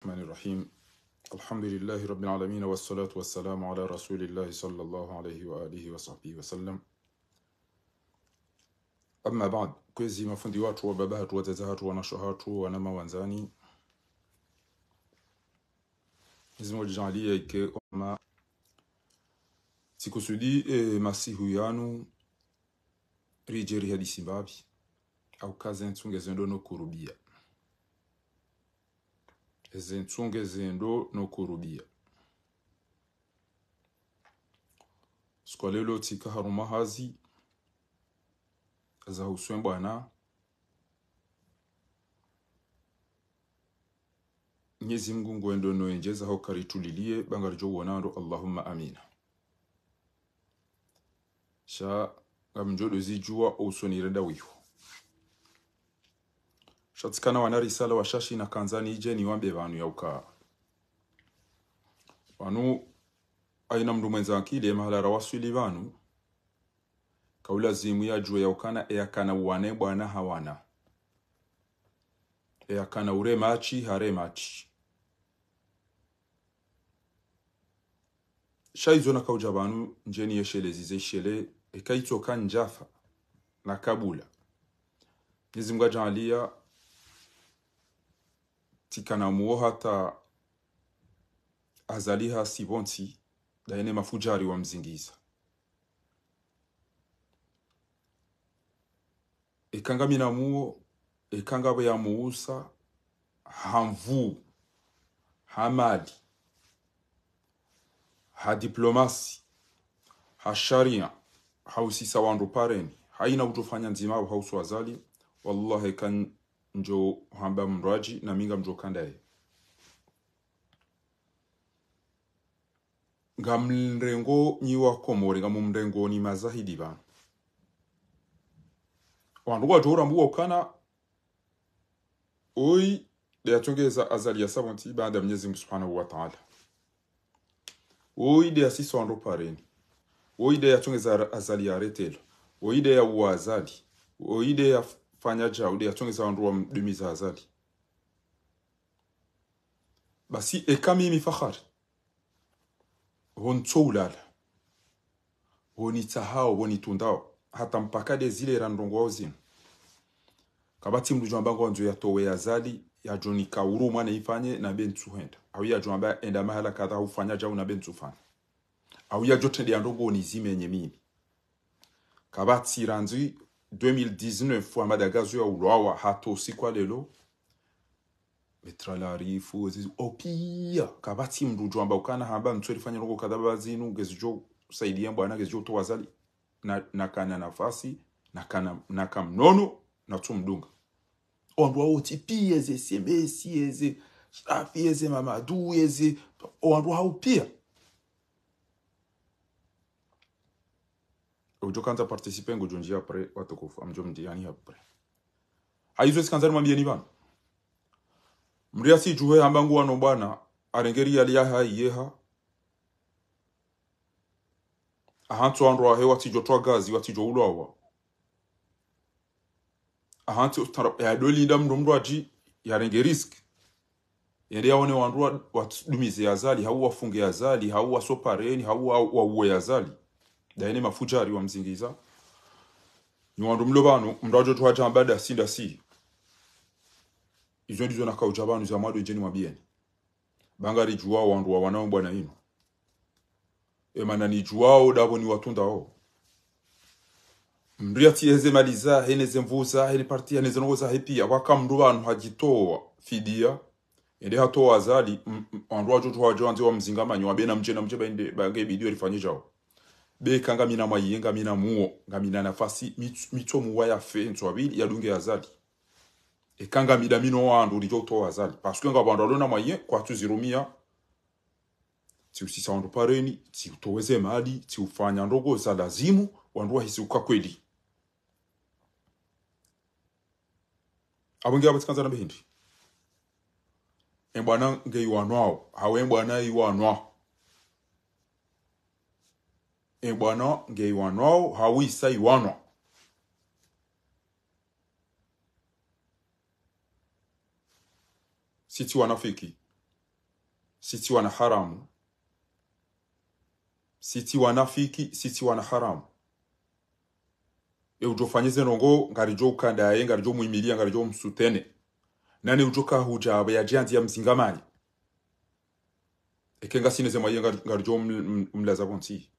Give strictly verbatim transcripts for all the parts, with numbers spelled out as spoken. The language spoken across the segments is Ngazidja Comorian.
الرحمن الرحيم. الحمد لله رب العالمين، والصلاة والسلام على رسول الله صلى الله عليه وآله وصحبه وسلم. أما بعد, kwezi mafundi watru, wababa hatru, wadzadze hatru, wanashe hatru, wananya wandzani, Mwenyezi Mungu adjaanliye ike oma tsikusudi, e, masihu yanu ridje rihadisi mbapvi, hauka ze ntsu ngezendo no kurubiya. Eze ntsu ngezendo no kurubiya. Siku wa leo tsika harumwa hazi za huswembwana. Mwenyezi Mungu ngwendo no endjeza hauka rituliliye, ba ngaridjo wona ndo, Allahumma amina. Sha ngamdjo ndo zidjuwa usoni renda wiho. Sha tsikana wana risala washashi nakandza nidje niwambe pvanu yauka, pvanu haina mndru mwendza ankili, e mahala rawaswili pvanu, kaulazimu yadjuwe yaukana, e yakana uwana e bwana hawana. E yakana urema hatsi harema hatsi. Sha izo nakaudja pvanu ndjeni yeshele zize shele, eka itsoka ndjafa na kabula. Mwenyezi Mungu adjaanliya tsikana muo hata Azali hasi pvontsi, daye ne mafudjari wamzingiza. Eka ngamina muo, eka ngapvo ya muusa, ha nvuu, ha mali, ha diplomasi, ha sharia, ha usisa wandru pareni, haina udjofanya ndzima apvo ha usu Azali, wallahi eka ndjo hamba mndru adji, na mi ngamdjo ka ndaye. Ngamrengo nyi wa Komori, ngamumrengo ni mazahidi pvanu. Wandru wadjo urambua ukana, oyi nde yatsongeza Azali ya sa pvontsi baanda Mwenyezi Mungu Subhanahu wa Ta'ala. Oyi nde yasisa wandru pareni. Oyi nde yatsongeza Azali ya retelo. Oyi nde yauwa Azali. Oyi nde yafanya djau, nde yatsongeza wandru wamdumiza Azali. Basi eka mimi Fakhari, ho ntso ulala, ho nitsahao, ho nitundao, hata mpaka nde zile ra ndrongoo zinu. Kapvatsi mndru djo amba ngwandzo yatowe Azali, yadjo nika urumwa na ifanye na be ntsu henda. Au yadjo amba enda mahala kadha ufanya djau na be ntsu fanya. Au yadjo trende ya ndrongoo nizimenye mimi. Kapvatsi randzi deux mille dix-neuf wa madagazo ya ulwawa hata usiku wa lelo. Maître Larifu, ezi, opia, kapvatsi mndru djo amba ukana hamba mtsu rifanya ndrongoo kadha ba zinu, ngezidjo saidia bwana, ngezidjo towa Azali, na, nakana nafasi, nakana, naka mnono, natsu mdunga. Owandru wao tsi pia, eze S M S, eze Sharafi, eze Mamadou, eze, owandru hao pia. Udjo kandza participer ngudjo ndjia après, watukufu, amdjo mdjiani après. Haizo tsikandza nimwambieni pvanu. Mndru yatsidjuhe hamba nguwano bwana, harenge riyali yahahe yeha. Ahantsi wandru wahe watsidjo twa gazi, watsidjo ulwawa. Ahantsi ustara, yadjo linda mndru mndru adji, yarenge risque. Yende yaone wandru wa, wadumize Azali, hau wafunge Azali, hau wasopareni, hau wa, wauwe Azali. Daye ne mafudjari wamzingiza. Nyi wandru mlo pvanu, mndru adjo twadja amba ndasi ndasi. Izo ndizo nakaudja pvanu za mwado ndjeni mwambieni. Ba ngaridjuwao wandru wawanao bwana inu. Emana nidjuwao ndapvo niwatundao. Mndru yatsi eze mali zahe, neze nvuu zahe, ne parti yahe, neze ndrongoo zahe pia. Pvwaka mndru pvanu hadjitowa fidia. Ende hatowa Azali, m-, m-, wandru wadjo twadja wandze wamzinga manyo, wambe namdje, namdje, ba inde, ba nge bidio rifanye djao. Be eka ngamina mwaye, ngamina muo, ngamina nafasi, mitso, mitso muwa yafe, ntsu wapvili, yadunge Azali. Eka ngamina mino wandru ridjo utowa Azali. Parce que ngapvo wandru walona mwaye, kwatsu zirumia. Tsi usisa wandru pareni, tsi utowe ze mali, tsi ufanya ndrongoo za lazimu, wandru wahisi uka kweli. Apvo nge apvo tsikandza nambe hindri. Embwana nge iwanwao, hau embwana iwanwa. Embwana nge iwanwao, hau isa iwanwa. Sitsi wanafiki. Si tsi wana haramu. Si tsi wanafiki, si tsi wana haramu. E udjo fanya ze ndrongo, ngaridjo ukandaye, ngaridjo mwimiliya, ngaridjo msutene. Nane udjo kahudja, apvo yadjiandzi ya mzingamani. Eke ngasina ze mwaye ngari-, ngaridjo ml-, ml-, mlaza pvontsi.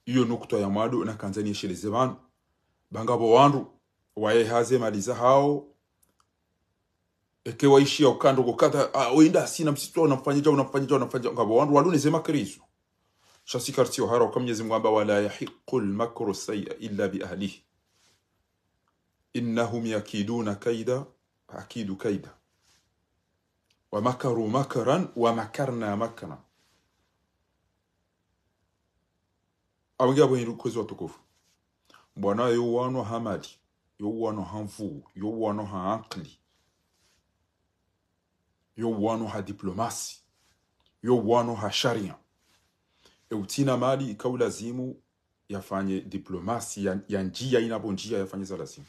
Iyo nukutwa ya mwando nakandza niyesheleze pvanu. Ba ngapvo wandru, wayeha ze mali zahao. Eke waishiya ukando kokata, ah, wenda sina msitwa, unamfanya dja, unamfanya dja, unamfanya dja. Ngapvo wandru walune ze makri izo. Sha si kartsi ohara, uka Mnyezi Mungu amba, ولا يحيق المكر السيء إلا بأهله. إنهم يكيدون كيدا، أكيد كيدا. ومكروا مكرا ومكرنا مكرا. Apvo nge apvo hindru kwezi watukufu. Mbwana yo uwanwa ha mali, yo uwanwa ha nvuu, yo uwanwa ha ankili, yo uwanwa ha diplomasi, yo uwanwa ha sharia. E utsina mali ika ulazimu yafanye diplomasi ya, ya ndjiya ina pvo ndjiya yafanye za lazimu.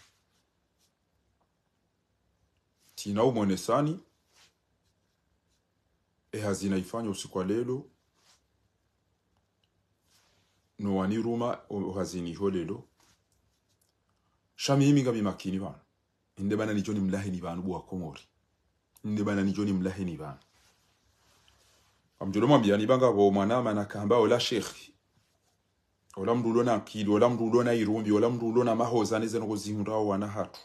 Tsina umwonesani, e hazi nayifanya usiku wa leo, no waniruma o, o hazini ho leo. Sha mimi ngami makini pvanu. Inde bana nidjo nimlaheni pvanu bo wa Komori. Inde bana nidjo nimlaheni pvanu. Amdjo mwambiyani ba ngapvo mwanama nakamba ola shekhi. Ola mndru ulo na akili, ola mndru ulo na irumbi, ola mndru ulo na mahoza neze ndrongo zihundrao wana hatru.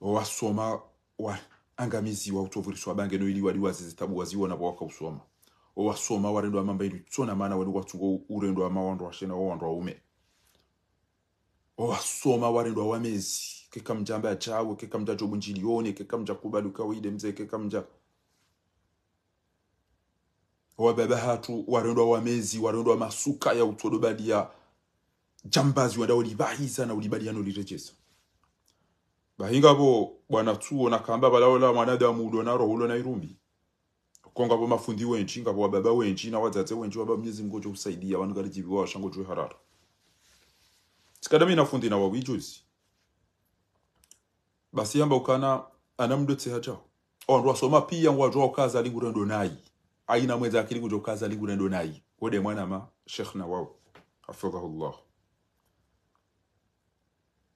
Owasoma waangamiziwa, utsovuriswa bange no ili wali wazizi tabu waziwona pvo waka usoma. Owasoma warendwa mamba ili tsona mana wali watsungo urendwa mawandru washena wawandru waume. Owasoma warendwa wamezi, keka mdjamba djawe, keka mdja djobu ndjilione, keka mdja kubali uka wide mze, keka mdja. Owababa hatru warendwa wamezi, warendwa masuka ya utsodo baliya djambazi wenda ulibahiza na ulibaliya no liredjeza. Bahi ngapvo bwana tsuo nakamba bala ola mwanadamu ulo na roho ulo na irumbi. Ko ngapvo mafundi wendji, ngapvo wababa wendji na wadzadze wendji, wamba Mnyezi Mungu ngudjo usaidiya, wanu ngaridjibiwa washa ngudjo harara. Tsikada mi na fundi na wawi juzi. Basi yamba ukana, ana mndru tsi hadjao. Owandru wasoma piya ngwadjuwa uka Azali ngurendo nayi. Haina mwendza akili ngudjo uka Azali ngurendo nayi. Wode mwanama, Sheikh Nawawi. Hafidhahullah.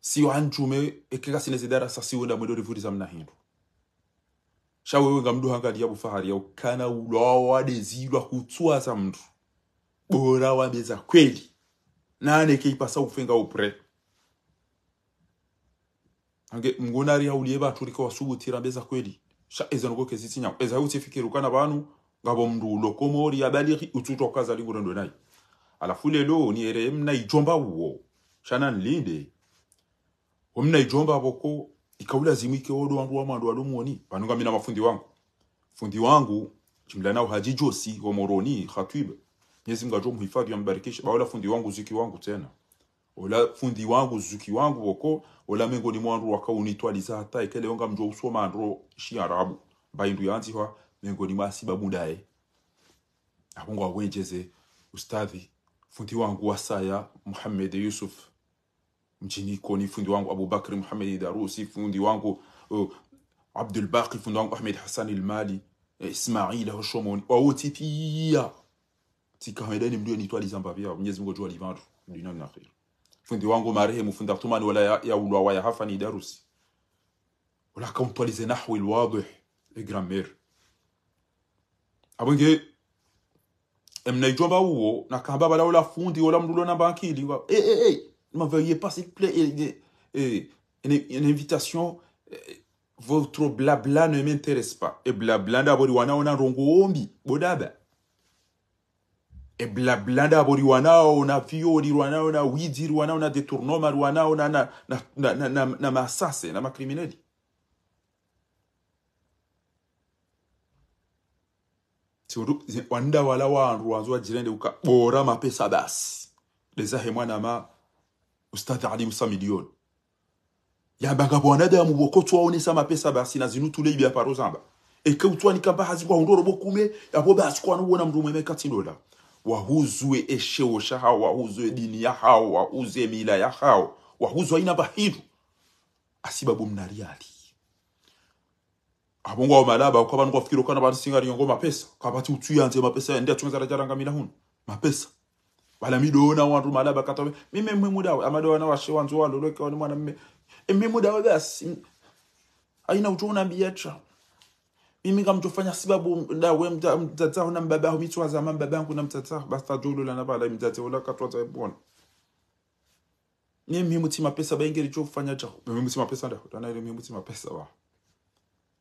Si wandrume, eke ngasina ze darasa si wenda mwendo rivuriza mna hindru. Sha wewe ngamndru hangaliya bo Fahari ya ukana ulwa wadezilwa kutsuwa za mndru. Bora wambe za kweli. Nane ke ipasa ufe nga upre. Ange mngu nari hauliye pvatsu rika wasubuti rambe za kweli. Sha eza ndrongo kezi tsi nyawo. Eza utsifikiri ukana pvanu, ngapvo mndru ulo Komori ya balighi utsutwa uka Azali ngurendo nayi. Halafu leo ni ere mna idjomba uwo. Sha na nilinde. Omna idjomba pvoko, ika ulazimu ike odo wandru wa mwando walo mwoni. Pvanu ngami na mafundi wangu. Fundi wangu, djimla na uhaji djosi, wo Moroni, khatwib. Mnyezi Mungu ngudjo muhifadhi ya mbarikishe. Ba ola fundi wangu, zuki wangu tsena. Ola fundi wangu, zuki wangu pvoko, ola mengoni mwa wandru waka unitwaliza hata, eke leo ngamdjo usoma ndro shiarabu. Ba hindru yandzihwa, mengoni mwa sibabu ndaye. Apvo ngwa wendjeze, ustadhi, fundi wangu wasaya, Muhammad Yusuf. Mdjini Ikoni, fundi wangu Abubakri Muhammad Darusi, fundi wangu, uh, Abdul Baqi, fundi wangu Ahmed Hassan Al-Mali, eh, Ismaila Hoshomoni, wawotsi piya. Tsika hwenda ni mndru yenitwaliza mbapvi ya, Mnyezi Mungu ngudjo walipva ndro, duniani na akhera. Fundi wangu marehemu, fundi Atumani wala ya, ya ulwa wa ya hafa ni Darusi. Wala ka untwalize nahwi al-wadih, e grammaire. Apvo nge, emna idjomba uwo, nakamba bala ola fundi, ola mndru ulo na mba akili, wa, eh, eh, eh, ma veuillez pas, s'il vous plaît, eh, eh, eh, une, une invitation, eh, votre blabla ne m'intéresse pas. E blabla ndapvo riwanao na ndrongo ombi, bo daba. E blabla ndapvo riwanao na viol, riwanao na wizi, riwanao na détournement, riwanao na, na, na masase, na ma criminels. Tsi wandru, zi-, wandru wala wandru wandzo wadjirende uka bora mapesa basi. Ndeza he mwanama, Ustadh Ali Musa Milioni. Yamba ngapvo wanadamu pvoko tsu waonesa mapesa basi na zinu tule ibi ya paro zamba. Eke utswani kamba hazi kwa hundro robo kume, yapvo basi kwanu wona mndru mwema katsi ndola. Wahuzwe esheo shahao, wahuzwe dini yahao, wahuzwe mila yahao, wahuzwe haina pvahindru. Hasibabu mna riali. Apvo ngwao malaba, ukaba ngwafikiri ukana pvanu si ngari yongo mapesa. Kapvatsi utsu yandze mapesa, nde atsunga zara jaranga mila hunu. Mapesa. Wala mi ndo ona wandru malaba kata we. Mimi mhimu ndawe, ama ndo wana washe wandzo walolwe ka wani mwana mme. E mhimu ndawe basi. Haina utsu unambiya sha. Mimi ngamtsofanya sibabu ndawe mdza-, mdzadze waho na mbaba waho mi tsuwaza ma mbaba yangu na mdzadze waho. Basi tadjolola na pvala mdzadze ola katsuwaza ebwana. Ni mhimu tsi mapesa ba ingeri tsofanya sha. Mhimu tsi mapesa nda. Tana ile mhimu tsi mapesa wa.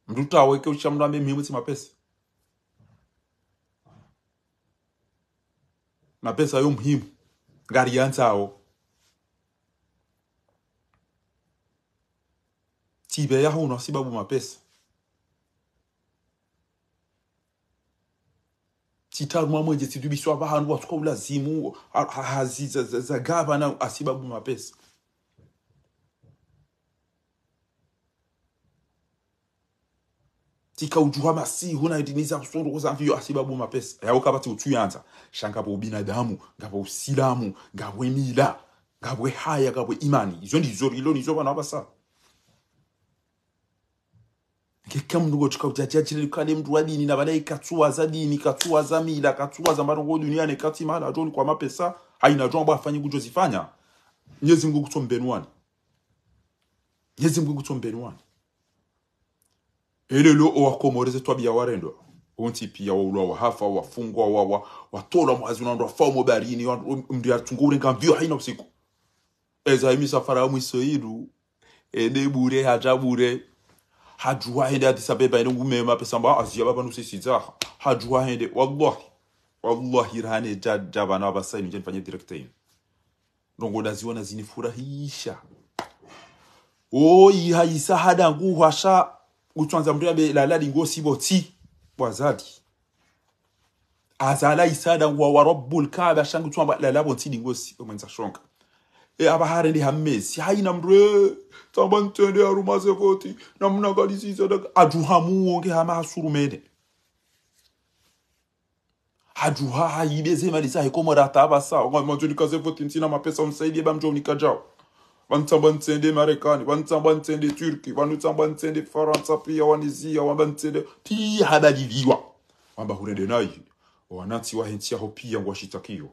Mndru taweke usha mndru ambe mhimu tsi mapesa. Mapesa yo muhimu. Ngari yandzao. Tsibe ya hunu hasibabu mapesa. Tsitarumwa mwenje tsidubiswa pvahanu watsuka ulazimu ha-, ha-, hazi za, za, za gavana hasibabu mapesa. Tsika udjuha masihu na idini za kusongo kuzamviyo hasibabu mapesa. Yawo kapvatsi utsu yandza. Sha ngapvo ubinadamu, ngapvo usilamu, ngapvo emila, ngapvo ehaya, ngapvo imani. Izo ndizo rilo nizo pvanu apvasa. Ngeka mndru ngotsuka udjadjadjile kale mndru wa dini na pvala ikatsuwaza dini, katsuwaza mila, katsuwaza mbarongo duniani katsi mahala adjoni kwa mapesa, haina djombo afanye kudjozifanya. Mnyezi Mngu kutsombeni wani. Mnyezi Mngu kutsombeni wani. Elelo owakomori ze twabiya warendwa. Wontsi piya waulwa wahafa, wafungwa, wa, wa, watolwa mwazi na wandru wafa omo barini, wa, mndru yatsungu urenga mvio haina usiku. Eza himi safara ya mwiso ilu, ende bure, hadja bure. Hadjuha hende Addis Abeba, ende ngume mapesa mba, aziya baba nusisiza. Hadjuha hende, wallahi. Wallahi rahane dja, dja pvanu apvasa inu, dja nifanye direct inu. Ndrongo ndaziona zinifurahisha. Oyi, hayisa hada nguhwasha, utswandza mndru yambe lala lingosi pvo tsi. Wazadi. Azala isada ngwa wa Rabbul Kaaba shangu tswamba lala pvo ntsi lingosi, omwendza shonga. E apvaha rende hamezi, haina mndru, e, tsamba ntsende harumwa ze voti, na mna kalisi isada, adjuha muonge hama hasurumene. Hadjuha hayibe ze mali zahe Komori hata apvasa. Wa mwandzo nika ze voti ntsina mapesa unisaidiye ba mdjo unika djao. Pvanu tsamba ntsende Marekani, pvanu tsamba ntsende Turki, pvanu tsamba ntsende Farantsa piya waniziya, wamba ntsende, piya habaliliwa. Wamba hurende nayi. Wanantsi wahe ntsi yaho piya ngwashitakiyo.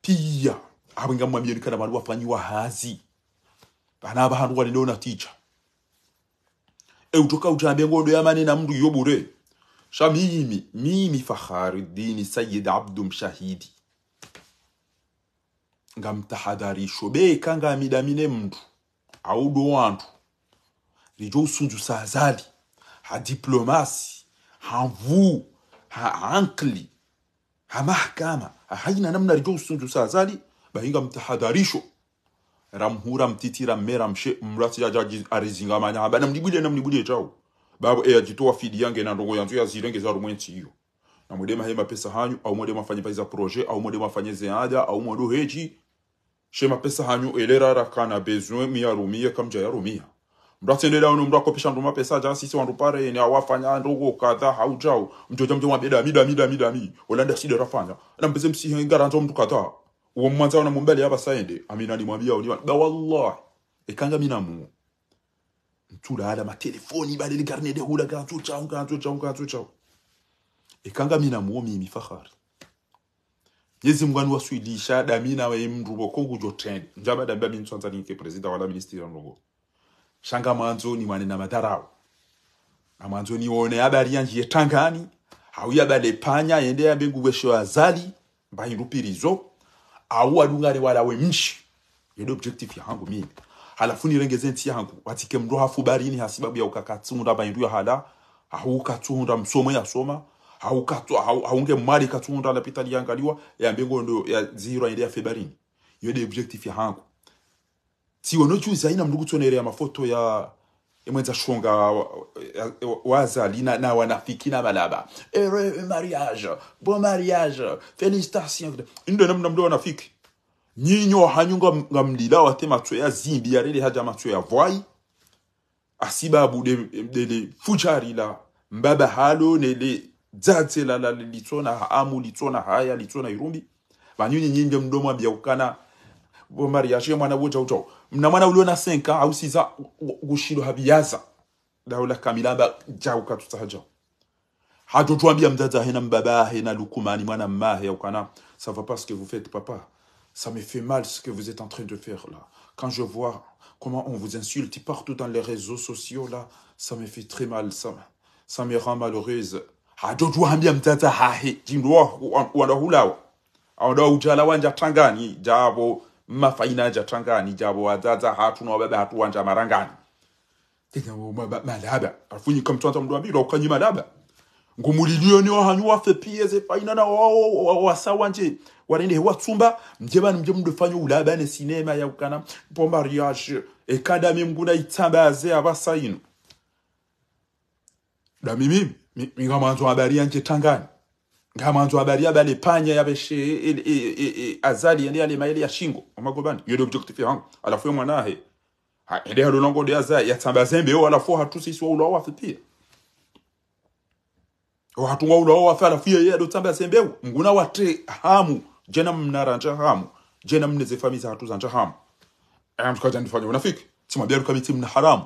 Piya. Apvo ngamwambiyo nikana pvanu wafanyiwa hazi. Pvanu apvaha ndru walinde ona tija. E utsoka udjambe ngondo ya mane na mndru yo bure. Sha mimi, mimi Fakharuddin Sayyid Abdu Mshahidi. Ngamtahadharisho, beka ngamidamine mndru, au ndo wandru. Ridjo usundzu sa Azali, ha diplomasi, ha nvu, ha ankili, ha mahakama, ha haina namna ridjo usundzu sa Azali, bahi ngamtahadharisho. Ramhura mtiti, ramme, ramshe, mratsi ya djadji arizinga manya, hamba namnibwile, namnibwile djao. Babo eya djitowa fidiya ngena ndrongo yandzo yazirenge za harumwa entsi iyo. Na mwende mahe mapesa hanyu, au mwende mafanye pvahiza projet, au mwende mafanye ze ada, au mwende hedji. She mapesa hanyu, elera rakana besoin, miyarumiye, kamdja yarumiya. Mndru atsende dao no mndru akopesha mndru mapesa, dja sisi wandru pare, ni awafanya ndrongo kadha, haudjao. Mdjodja mdjo mwambe dami, dami, dami, dami. Ola nda side rafanya. Na mpese msihe ngarandzo mndru kadha. Uwo mwandza wana mumbali apvasa ende. Amina nimwambiya uni wa. Ba wallahi. Eka ngamina mu. Ntsulala matelefoni, bale li karne de hula, kantsu tshao, kantsu tshao, kantsu tshao. Eka ngamina mu mimi Fakhari. Mnyezi Mngu aniwaswilisha, damina we mndru pvo ko ngudjo trende. Ndjaba damba mi ntsuandza ninike président wala ministre ya ndrongo. Sha ngamwandzo nimwane na madharau. Ngamwandzo nione habari yandji ye tangani, hau yabale panya, yende yambe ngupvesho Azali, mba hindru pvirizo, hau wadungane wala we mshi. Yo nde objectif yahangu mimi. Halafu nirengeze ntsi yahangu, watsike mndru hafu barini hasibabu ya uka katsunda mba hindru ya hala, hau katsunda msomo ya soma, hau katsu-, hau, hau nge mwali katsunda lapitali yangaliwa, yambe ngondo ya zihirwa yende yafe barini. Yo nde objectif yahangu. Tsi wono juzi haina mndru kutsonere ya mafoto ya, emwendza shonga wa, wa, ya, wa Azali na, na wanafiki na malaba. Heureux mariage, bon mariage, félicitations. Inde namna mndru wanafiki. Nyinyi wahanyu nga, ngamlila wate matso ya zimbi ya rele hadja matso ya vwai. Hasibabu de, de le fujari la mbaba halo ne le dzadze la, la, litsona hamu, litsona haya, litsona irumbi. Pvanu nyinyi nde mndru mwambiya ukana, bon mariage ye mwana wodja udjao. Mna mwana uliona cinq ans, au six ans, u-, u-, ushilo habiyaza. Daula kamila amba djau katsutsaha djau. Hadjo djuambia mdzadze hahe na mbaba hahe na Lukumani, mwana mma hahe, ya ukana, ça va pas ce que vous faites, papa. Ça me fait mal ce que vous êtes en train de faire là. Quand je vois comment on vous insulte partout dans les réseaux sociaux là, ça me fait très mal, ça, ça me rend malheureuse. Hadjo djuambia mdzadze hahe, djindru wa, wa, wandru hulawa. Wandru udjala wandja tangani, djapvo mafaina dja tangani, djapvo wadzadze hatru na wababa hatru wandja marangani. Tena wo ma-, ma-, malaba. Halafu nyi kamtsandza mndru wambirwa uka nyi malaba. Ngumulilioni wahanyu wafe piya ze faina na wa-, wa-, wa-, wasa wandje. Warende he watsumba, mdje pvanu mdje mndru fanyo ulaba ne sinema ya ukana, po mariage, eka ndami mngu na itsambaze apvasa inu. Ndami mimi, mi, mi ngamwandzo habari yandje tangani. Ngamwandzo habari ya bale panya ya beshe, e, e, e, e, Azali, yende yale maele ya shingo, wa magobani. Yo nde objectif yahangu. Halafu ye mwana hahe. Ha, ende halo nango nde Azali, yatsambaze mbeo, halafu hatru sisi wa ulawa wafe piya. Wa hatru wa ulawa wafe, halafu yeye ndo tsambaze mbeo. Mngu na watre hamu, djena mna randja hamu, djena mne ze famiyi za hatru zandja hamu. Aya mndru kadja nifanya unafiki. Tsimwambia luka mi tsi mna haramu.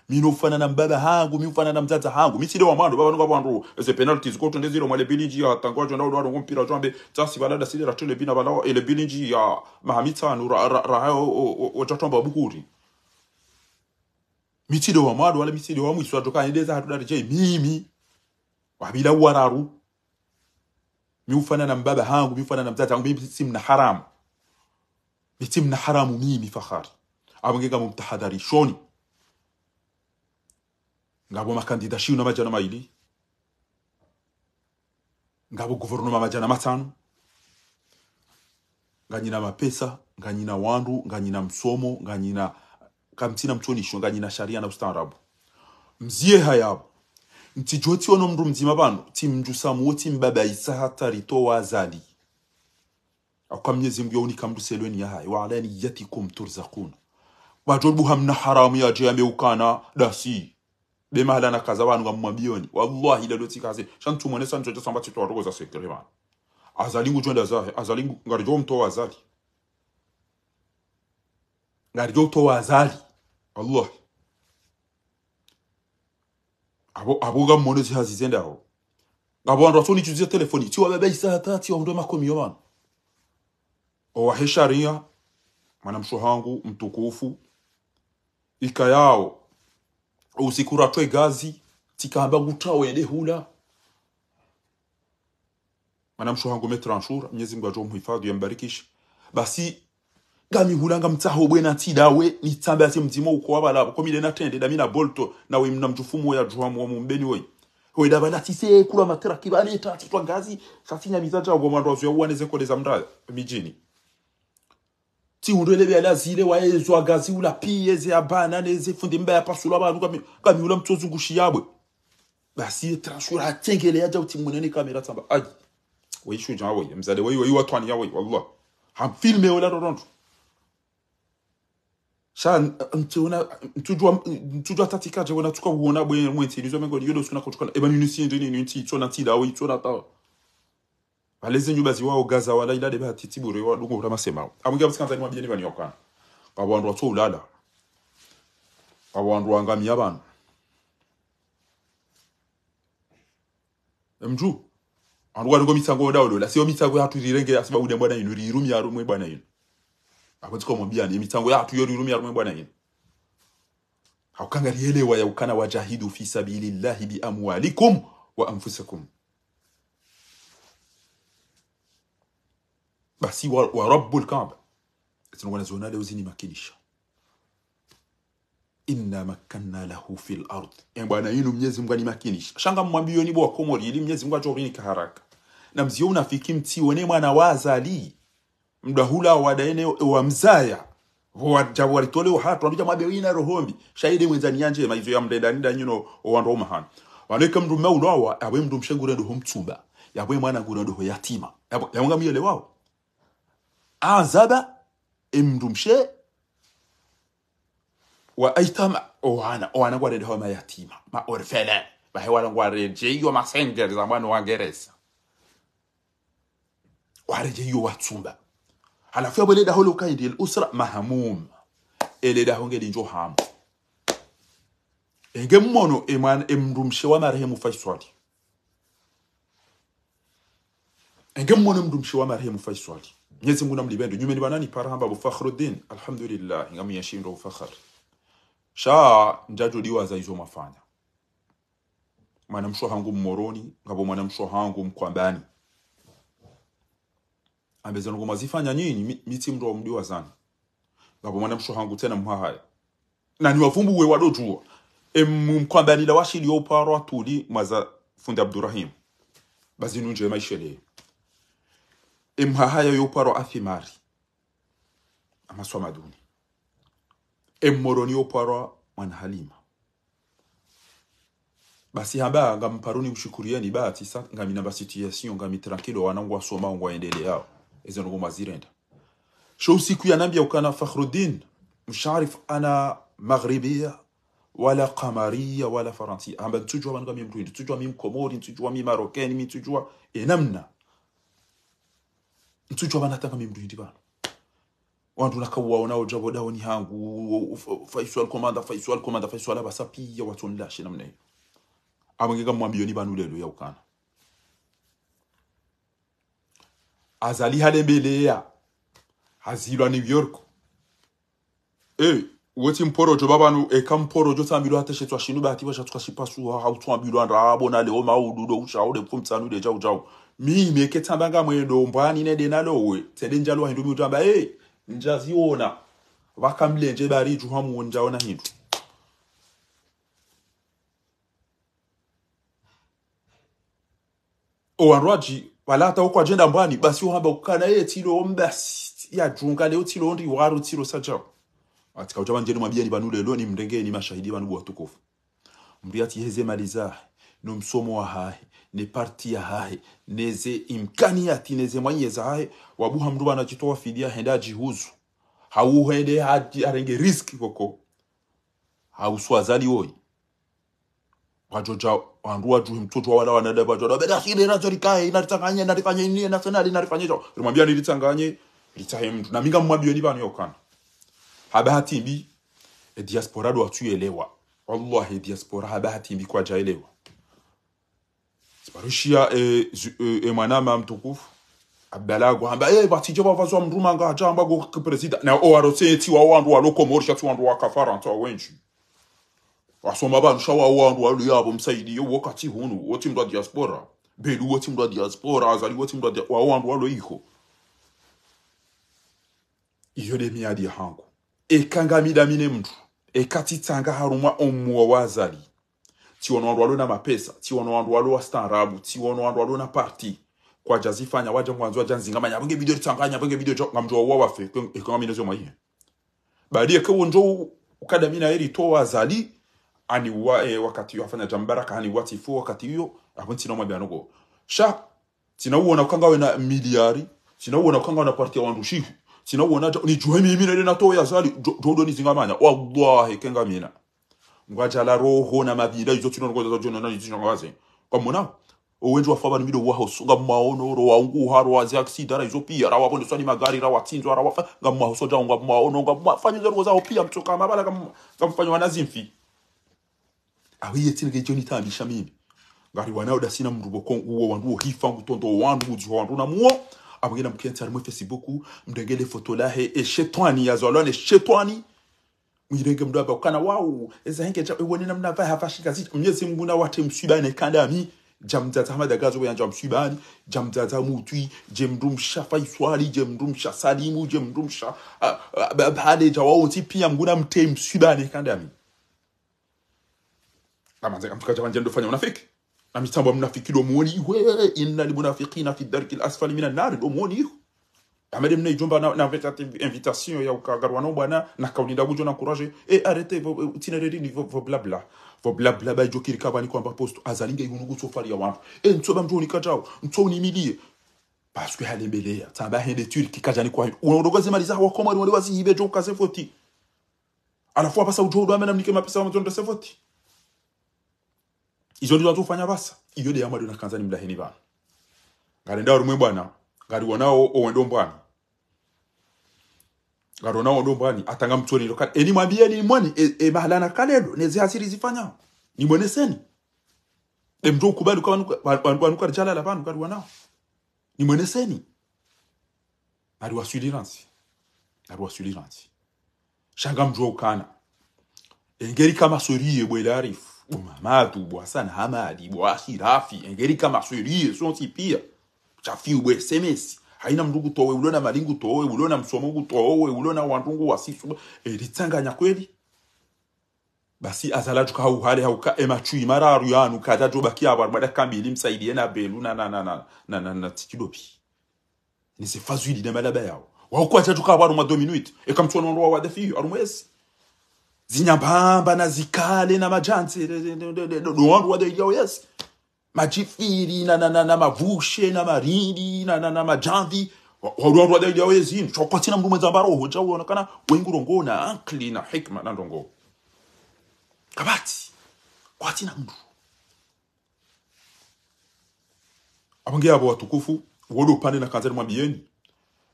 Mi no ufanana na mbaba hangu, mi ufanana na mdzadze hangu. Mi tsi nde wa mwando, baba nunga wandru. Eze penalties, ko tunde ziro mwale bilinji ya tangu wadjo nda udwaro ngo mpira djwambe. Tsasi pvala ndasi nde ratele bina pvala, ele bilinji ya maha mitsanu, ra, ra, ra, o, o, o, o, djatwamba bukuri. Mi tsi nde wa mwando, wala mi tsi nde wa mwiso, adjoka nde za hatru daridje, mimi. Wapvila wararu. Mi ufanana na mbaba hangu, mi ufanana na mdzadze hangu, mi tsi mna haramu. Mi tsi mna haramu mimi Fahari. Apvo nge ngamumtahadharishoni. Ngapvo makandida shiwu na madjana mayili. Ngapvo guvernoma madjana matsanu. Nganyina mapesa, nganyina wandru, nganyina msomo, nganyina, kamtsina mtsonisho, nganyina sharia na ustaarabu. Mziye hayapvo. Ntsidjo tsi ono mndru mdzima pvanu, tsi mdjusa muwo, tsi mbaba isa hata ritowa Azali. Hauka Mnyezi Mngu yo unika mndru selweni yahahe, وعلى نيتكم ترزقون. Wadjo buha mna haramu yadje yambe ukana, ndasi. Be mahala na kaza pvanu ngamumwambioni. Wallahi, lalo tsi kaze. Sha ntsu mwone sa ntsu dja samba tsi twa rogo za secret pvanu. Azali ngudjo enda zahe, Azali ngu, ngaridjo mtowa Azali. Ngaridjo utowa Azali. Wallahi. Apvo, apvo ngamwono zi hazi zendao. Ngapvo wandru watsoni tsuzi ya telefoni. Tsi wa baba isa hata, tsi wa hundre makomi yo pvanu. Owahe sharia, mwanamshe hangu, mtukufu. Ikayao, usiku ratwe gazi, tsikamba ngutrawe nde hula. Mwanamshe hangu Maître Anshura, Mnyezi Mngu adjo muhifadhwi yambarikishe. Basi, ngami hula ngamtsaho bwena ntsi ndawe, nitsambe ase mdzima uko wa pvala, ko mi nde na trende, ndami na Bolto, nawe mna mdjufumu ya djuhamu wa mumbeni woyi. Hoyi nda pvala tsise kula matera kibane ta tsitwa gazi, sha tsinyamiza dja wo mwandru wazo ya uwane ze kole za mndraya, midjini. Tsi hundre lebe ya lazile wa ezo agazi ula piye ze abana ne ze funde mba ya pasula pvanu kami, kami ula mtsozu ngushi yabwe. Basi ye Maître Anshura hatsengele yadja utsi mwenene kamera tsamba. Ayi. Weyi shudja weyi, mzade weyi, weyi watwani ya weyi, wallah. Hamfilme wala rorondro. Sha, ntsi una, ntsudjwa, ntsudjwa tatika dje wena tsuka uona bwe mwentsi, nizo mengo, yodo suna kutukana. Eba nini si ndeni, nini si, itsona ntsi ndawe, itsona tawa. Pvale ze nyumba ziwao Gaza wala ila nde ba titi bure wa dungo ura masemao. Amwingi abusikanza nimwambieni pvanu ya ukana. Ngapvo wandru watso ulala. Ngapvo wandru wangamia pvanu. Emdju. Wandru waringo mitsango ndawo lola. Siyo mitsango yahatru rirenge hasibabu nde bwana inu, rirumia harumwa bwana inu. Apvo tsiko mwambiani, mitsango yahatru yo rirumia harumwa bwana inu. Hauka ngariyelewa ya ukana وجاهدوا في سبيل الله بأموالكم وأنفسكم. Basi wa, ورب الكعبة. Ezi nongwana zona leo zini makinisha. إنا مكنا له في الأرض. E bwana inu Mnyezi Mngu ani makinisha. Sha ngamwambioni bo wa Komori, ili Mnyezi Mngu adjo rinika haraka. Na mziye unafiki mtsi wone mwana wa Azali. Mdahula wadaene wa mzaya. Pvo wadja pvo walitole ohatru, wandru dja mwabe wina roho mbi. Sha inde mwendzani yandje, maizo ya mndrenda nida nyino, owandru wa umahana. Wanu eka mndru mme aulawa, yapvo emndru mshe ngurendo ho mtsumba. Yapvo emwana ngurendo ho yatima. Yapvo, yapvo ngamiyelewao. Azaba, emndru mshe, wa aitama, owana, owana ngwarendo ho mayatima, ma orphelin. Bahe wala ngwaredjeyo masengeri za mwana wa Ngereza. Waredjeyo watsumba. Halafu yapvo ele daho lo kaindi, الأسرة مهموم. Ele daho ngelindjo hamu. Enge mmono e mwana, e mdrumshe wa marehemu Faiswali. Enge mmono e mdrumshe wa marehemu Faiswali. Mnyezi Mungu namlipve ndo. Nyumeni pvanu nipara hamba bo Fakhruddin. Alhamdulillah. Ngamyenshi ndo ufakhari. Sha ndjadjo diwaza izo mwafanya. Mwanamshe hangu Mmoroni, ngapvo mwanamshe hangu Mkwambani. Ambe zinu ngoma zifanya nyinyi, mi, mi tsi mndru wa mdiwazani. Ngapvo mwanamshe hangu tsena Mhahaya. Na niwavumbuwe wadodjuwa. E m-, Mkwambani la washili yo uparwa Tuli mwaza fundi Abdurahim. Ba zinu ndje maishele. E Mhahaya yo uparwa Athimari. Amaswa maduni. E Mmoroni yo uparwa mwana Halima. Basi hamba, ngamparoni mshukuriyeni, ba tsi sa, ngamina ba situation, ngami tranquille, wanangu wasoma, ngwaendeleyao. Eze ndrongoo mwazirenda. Sho usiku yanambia ukana Fakhruddin, msharif ana maghribiya, wala kamariya, wala faransiya. Hamba, ntsudjuwa pvanu ngami mdru hindri, ntsudjuwa mi mkomori, ntsudjuwa mi marocain, mi ntsudjuwa, e namna. Ntsudjuwa pvanu hata ngami mdru hindri pvanu. Wandru nakauwaona odja pvo dahoni hangu, Fa-, Faiswal komanda, Faiswal komanda, Faiswal apvasa piya watsonilashe namna iyo. Amwe ngamwambiyoni pvanu lelo ya ukana. Azali halembeleya. Hazilwa New York. E, wotsi mporojo pvapvanu, eka mporojo tsambilwa hata shetswa shinu bahati pvasha tsuka shipasuha, hau tsambilwa ndrabo na leo maudu do usha, ude mfumtsanu de jau jau. Mi, mi eke tsamba ngamwendo mbwani nende nalowe, tsende ndjalo hindru mi utsamba, e, ndjaziona. Pvaka mlenje bari dju hamu ndjaona hindru. Owandru wadji, pvala hata okwadjenda mbwani, basi ohamba ukana ye tsilo mbasi, ya djunga leo tsilo ndi waru tsilo sa jau. Atsika udja pvanu ndjeni mwambiyeni pvanu lelo nimrengeni mashahidi pvanu bo watukufu. Mdru yatsi heze mali zahe, no msomo wahahe, ne parti yahahe, neze imkaniyati, neze mwanyezahahe, wabuha mdru pvanu adjitowa fidiya hende adjihuzu. Hau hende hadji-, harenge riski koko. Hau swa Azali woyi. Wadjodja, wandru wadjuhi mtsodjuwa wala wanadamu wadjodja, beda shire razo rikaye, naritsanganye, narifanye ini, nationale, narifanye djo. Rimwambiya niritsanganye, ritsahe mdru. Na mi ngamwambiyoni pvanu ya ukana. Ha bahati mbi, e diaspora ndo watsuyelewa. Wallahi, e diaspora ha bahati mbi kwadjaelewa. Tsiparushiya, e, zu-, e, e, mwanama mtukufu. Abdallah ngwahamba, e, pvatsidje pvavazwa mdru manga hadja hamba ngo président. Na owarotse tsi wa wandru walo Komori sha tsi wandru waka Farantsa wendji. Wasoma pvanu sha wa wandru walo yapvo msaidiye wakati hunu, wotsi mdru wa diaspora. Belu wotsi mdru wa diaspora, Azali wotsi mdru wa dia-, wa wandru walo iho. Iyo nde miadi yahangu. Eka ngamidamine mdru. Eka tsitsanga harumwa omuwa wa Azali. Tsiwono wandru walo na mapesa, tsiwono wandru walo wastaarabu, tsiwono wandru walo na parti. Kwadjazifanya, wadja ngwandzo, wadja nzinga manya, pvenge video ritsanganya, pvenge video djo, ngamdjo wa wafe, kwe-, eka ngamine zo mwayihe. Badi eke wondjo u-, ukadamina eri to wa Azali, ani wa, e, wakati iyo hafanya dja Mbaraka, ani wa tsifu wakati iyo, apvo ntsina mwambiya noko. Sha, tsina uwona ukanga wena miliari, tsina uwona ukanga wena parti ya wandru shihu, tsina uwona dja, nidjuhe mimi nende natowe Azali, djo, djo ndo nizinga manya, wallahi kengamina. Ngwadjala roho na mabila, izo tsino ngo za djona na izo ngaze. Kamona? Owendji wafa pvanu mido wahoso, ngamwaono, ro waunguha, ro wazi accident, ra izo piya, ra wapvondeswa ni magari, ra watsindzwa, ra wafa, ngamwahoso djao, ngamwaono, ngamwafanyo za roho zao piya, mtsoka mabala, ngam-, ngamfanyo wana zimfi. Awe yetsi nge djoni tambisha mimi. Ngari wana uda sina mdru pvoko uwo wandru wo hifa ngutondo wandru udziho wandru na muo. Awe ngena mkentsi harimwe Facebook, mrengele foto lahe, e shetwani, yazalwa ne shetwani. Mwirenge mdru amba ukana wau, eza henge dja, ewone namna pvaha pvashika zidja. Mnyezi Mungu na watre mswibani kandami. Dja mdzadze Hamada Gazo yandza mswibani. Dja mdzadze Mutwi, dje mdrumshe Faiswali, dje mdrumshe Salimu, dje mdrumshe, a, a, ba-, bale dja wao tsi piya Mungu na mtre mswibani kandami. Amanze kamtuka dja wandje ndo fanya unafiki. Namitsamba mnafiki ndo muoni iwe, innal munafiqina fi darkil asfali minan nar, ndo muoni iwe. Amede mna idjomba na, na invita-, invitation ya uka ngari wana bwana, na kaulinda kudjo na courage. E, arrêtez vos, e, itinéraire ni vos, vos blabla. Vos blabla, ba idjo kiri kabani kwamba posto, Azali nge ihunu kutso fari ya wandru. E, ntso ba mdjo unika djao, ntso unimiliye. Parce que halembeleya, tsamba hende Turki kadjani kwa. Unaondoka ze mali za wa Komori, wale wazihibe djo ukaze foti. Halafu wapvasa udjo udo amena mnike mapesa wa matondo se foti. Izo ndizo watsofanya pvasa. Iyo nde ya mwando nakandza nimlaheni pvanu. Ngarenda harumwe bwana. Ngari wonao owendo mbwani. Ngari wonao owendo mbwani. Hata ngamtsoni ndo kale. Eni mwambiyeni mwani. E, e mahala na kalelo. Nezi hasiri zifanya. Nimweneseni. Nde mdjo ukubali uka wanu, wanu, wanu, wanu karidjalala pvanu, kari wanao. Nimweneseni. Nariwaswili rantsi. Nariwaswili rantsi. Sha ngamdjuwa ukana. Engeri ka masweriye bo Larif, bo Mamadu, bo Hassan Hamadi, bo Ashirafi, engeri ka masweriye, sontsi piya. Shafi ubo S M S. Haina mndru ngutowe, ulo na mali ngutowe, ulo na msomo ngutowe, ulo na wandru nguwasisu. Eritsanganya kweli. Basi Azali adjuka hau hale hauka ema chui mararu yanu kadjadjo baki apvo aribada kamili msaidiye na Belu na, na, na, na, na, na, na Tiki Dopi. Ni ze fazwili ne malaba yawo. Wao kwadjadjuka apvo harumwa deux minutes. Eka mtsuona wandru wa wadafi, harumwa esi. Zinyambamba na zikale na madjantsi, de, de, de, de, de, de, wandru wa de, yawo esi. Madjifiri na, na, na, na mavushe na marindi na, na, na madjamvi. Wa, wa, wandru wa de, yawo esi. Sho kwatsina mndru mwendza mbaro, hodja uona kana, wengu rongo na ankili na hikma na ndrongo. Kapvatsi. Kwatsina mndru. Apvo nge apvo watukufu, wo ndo upande nakandza nimwambiyeni.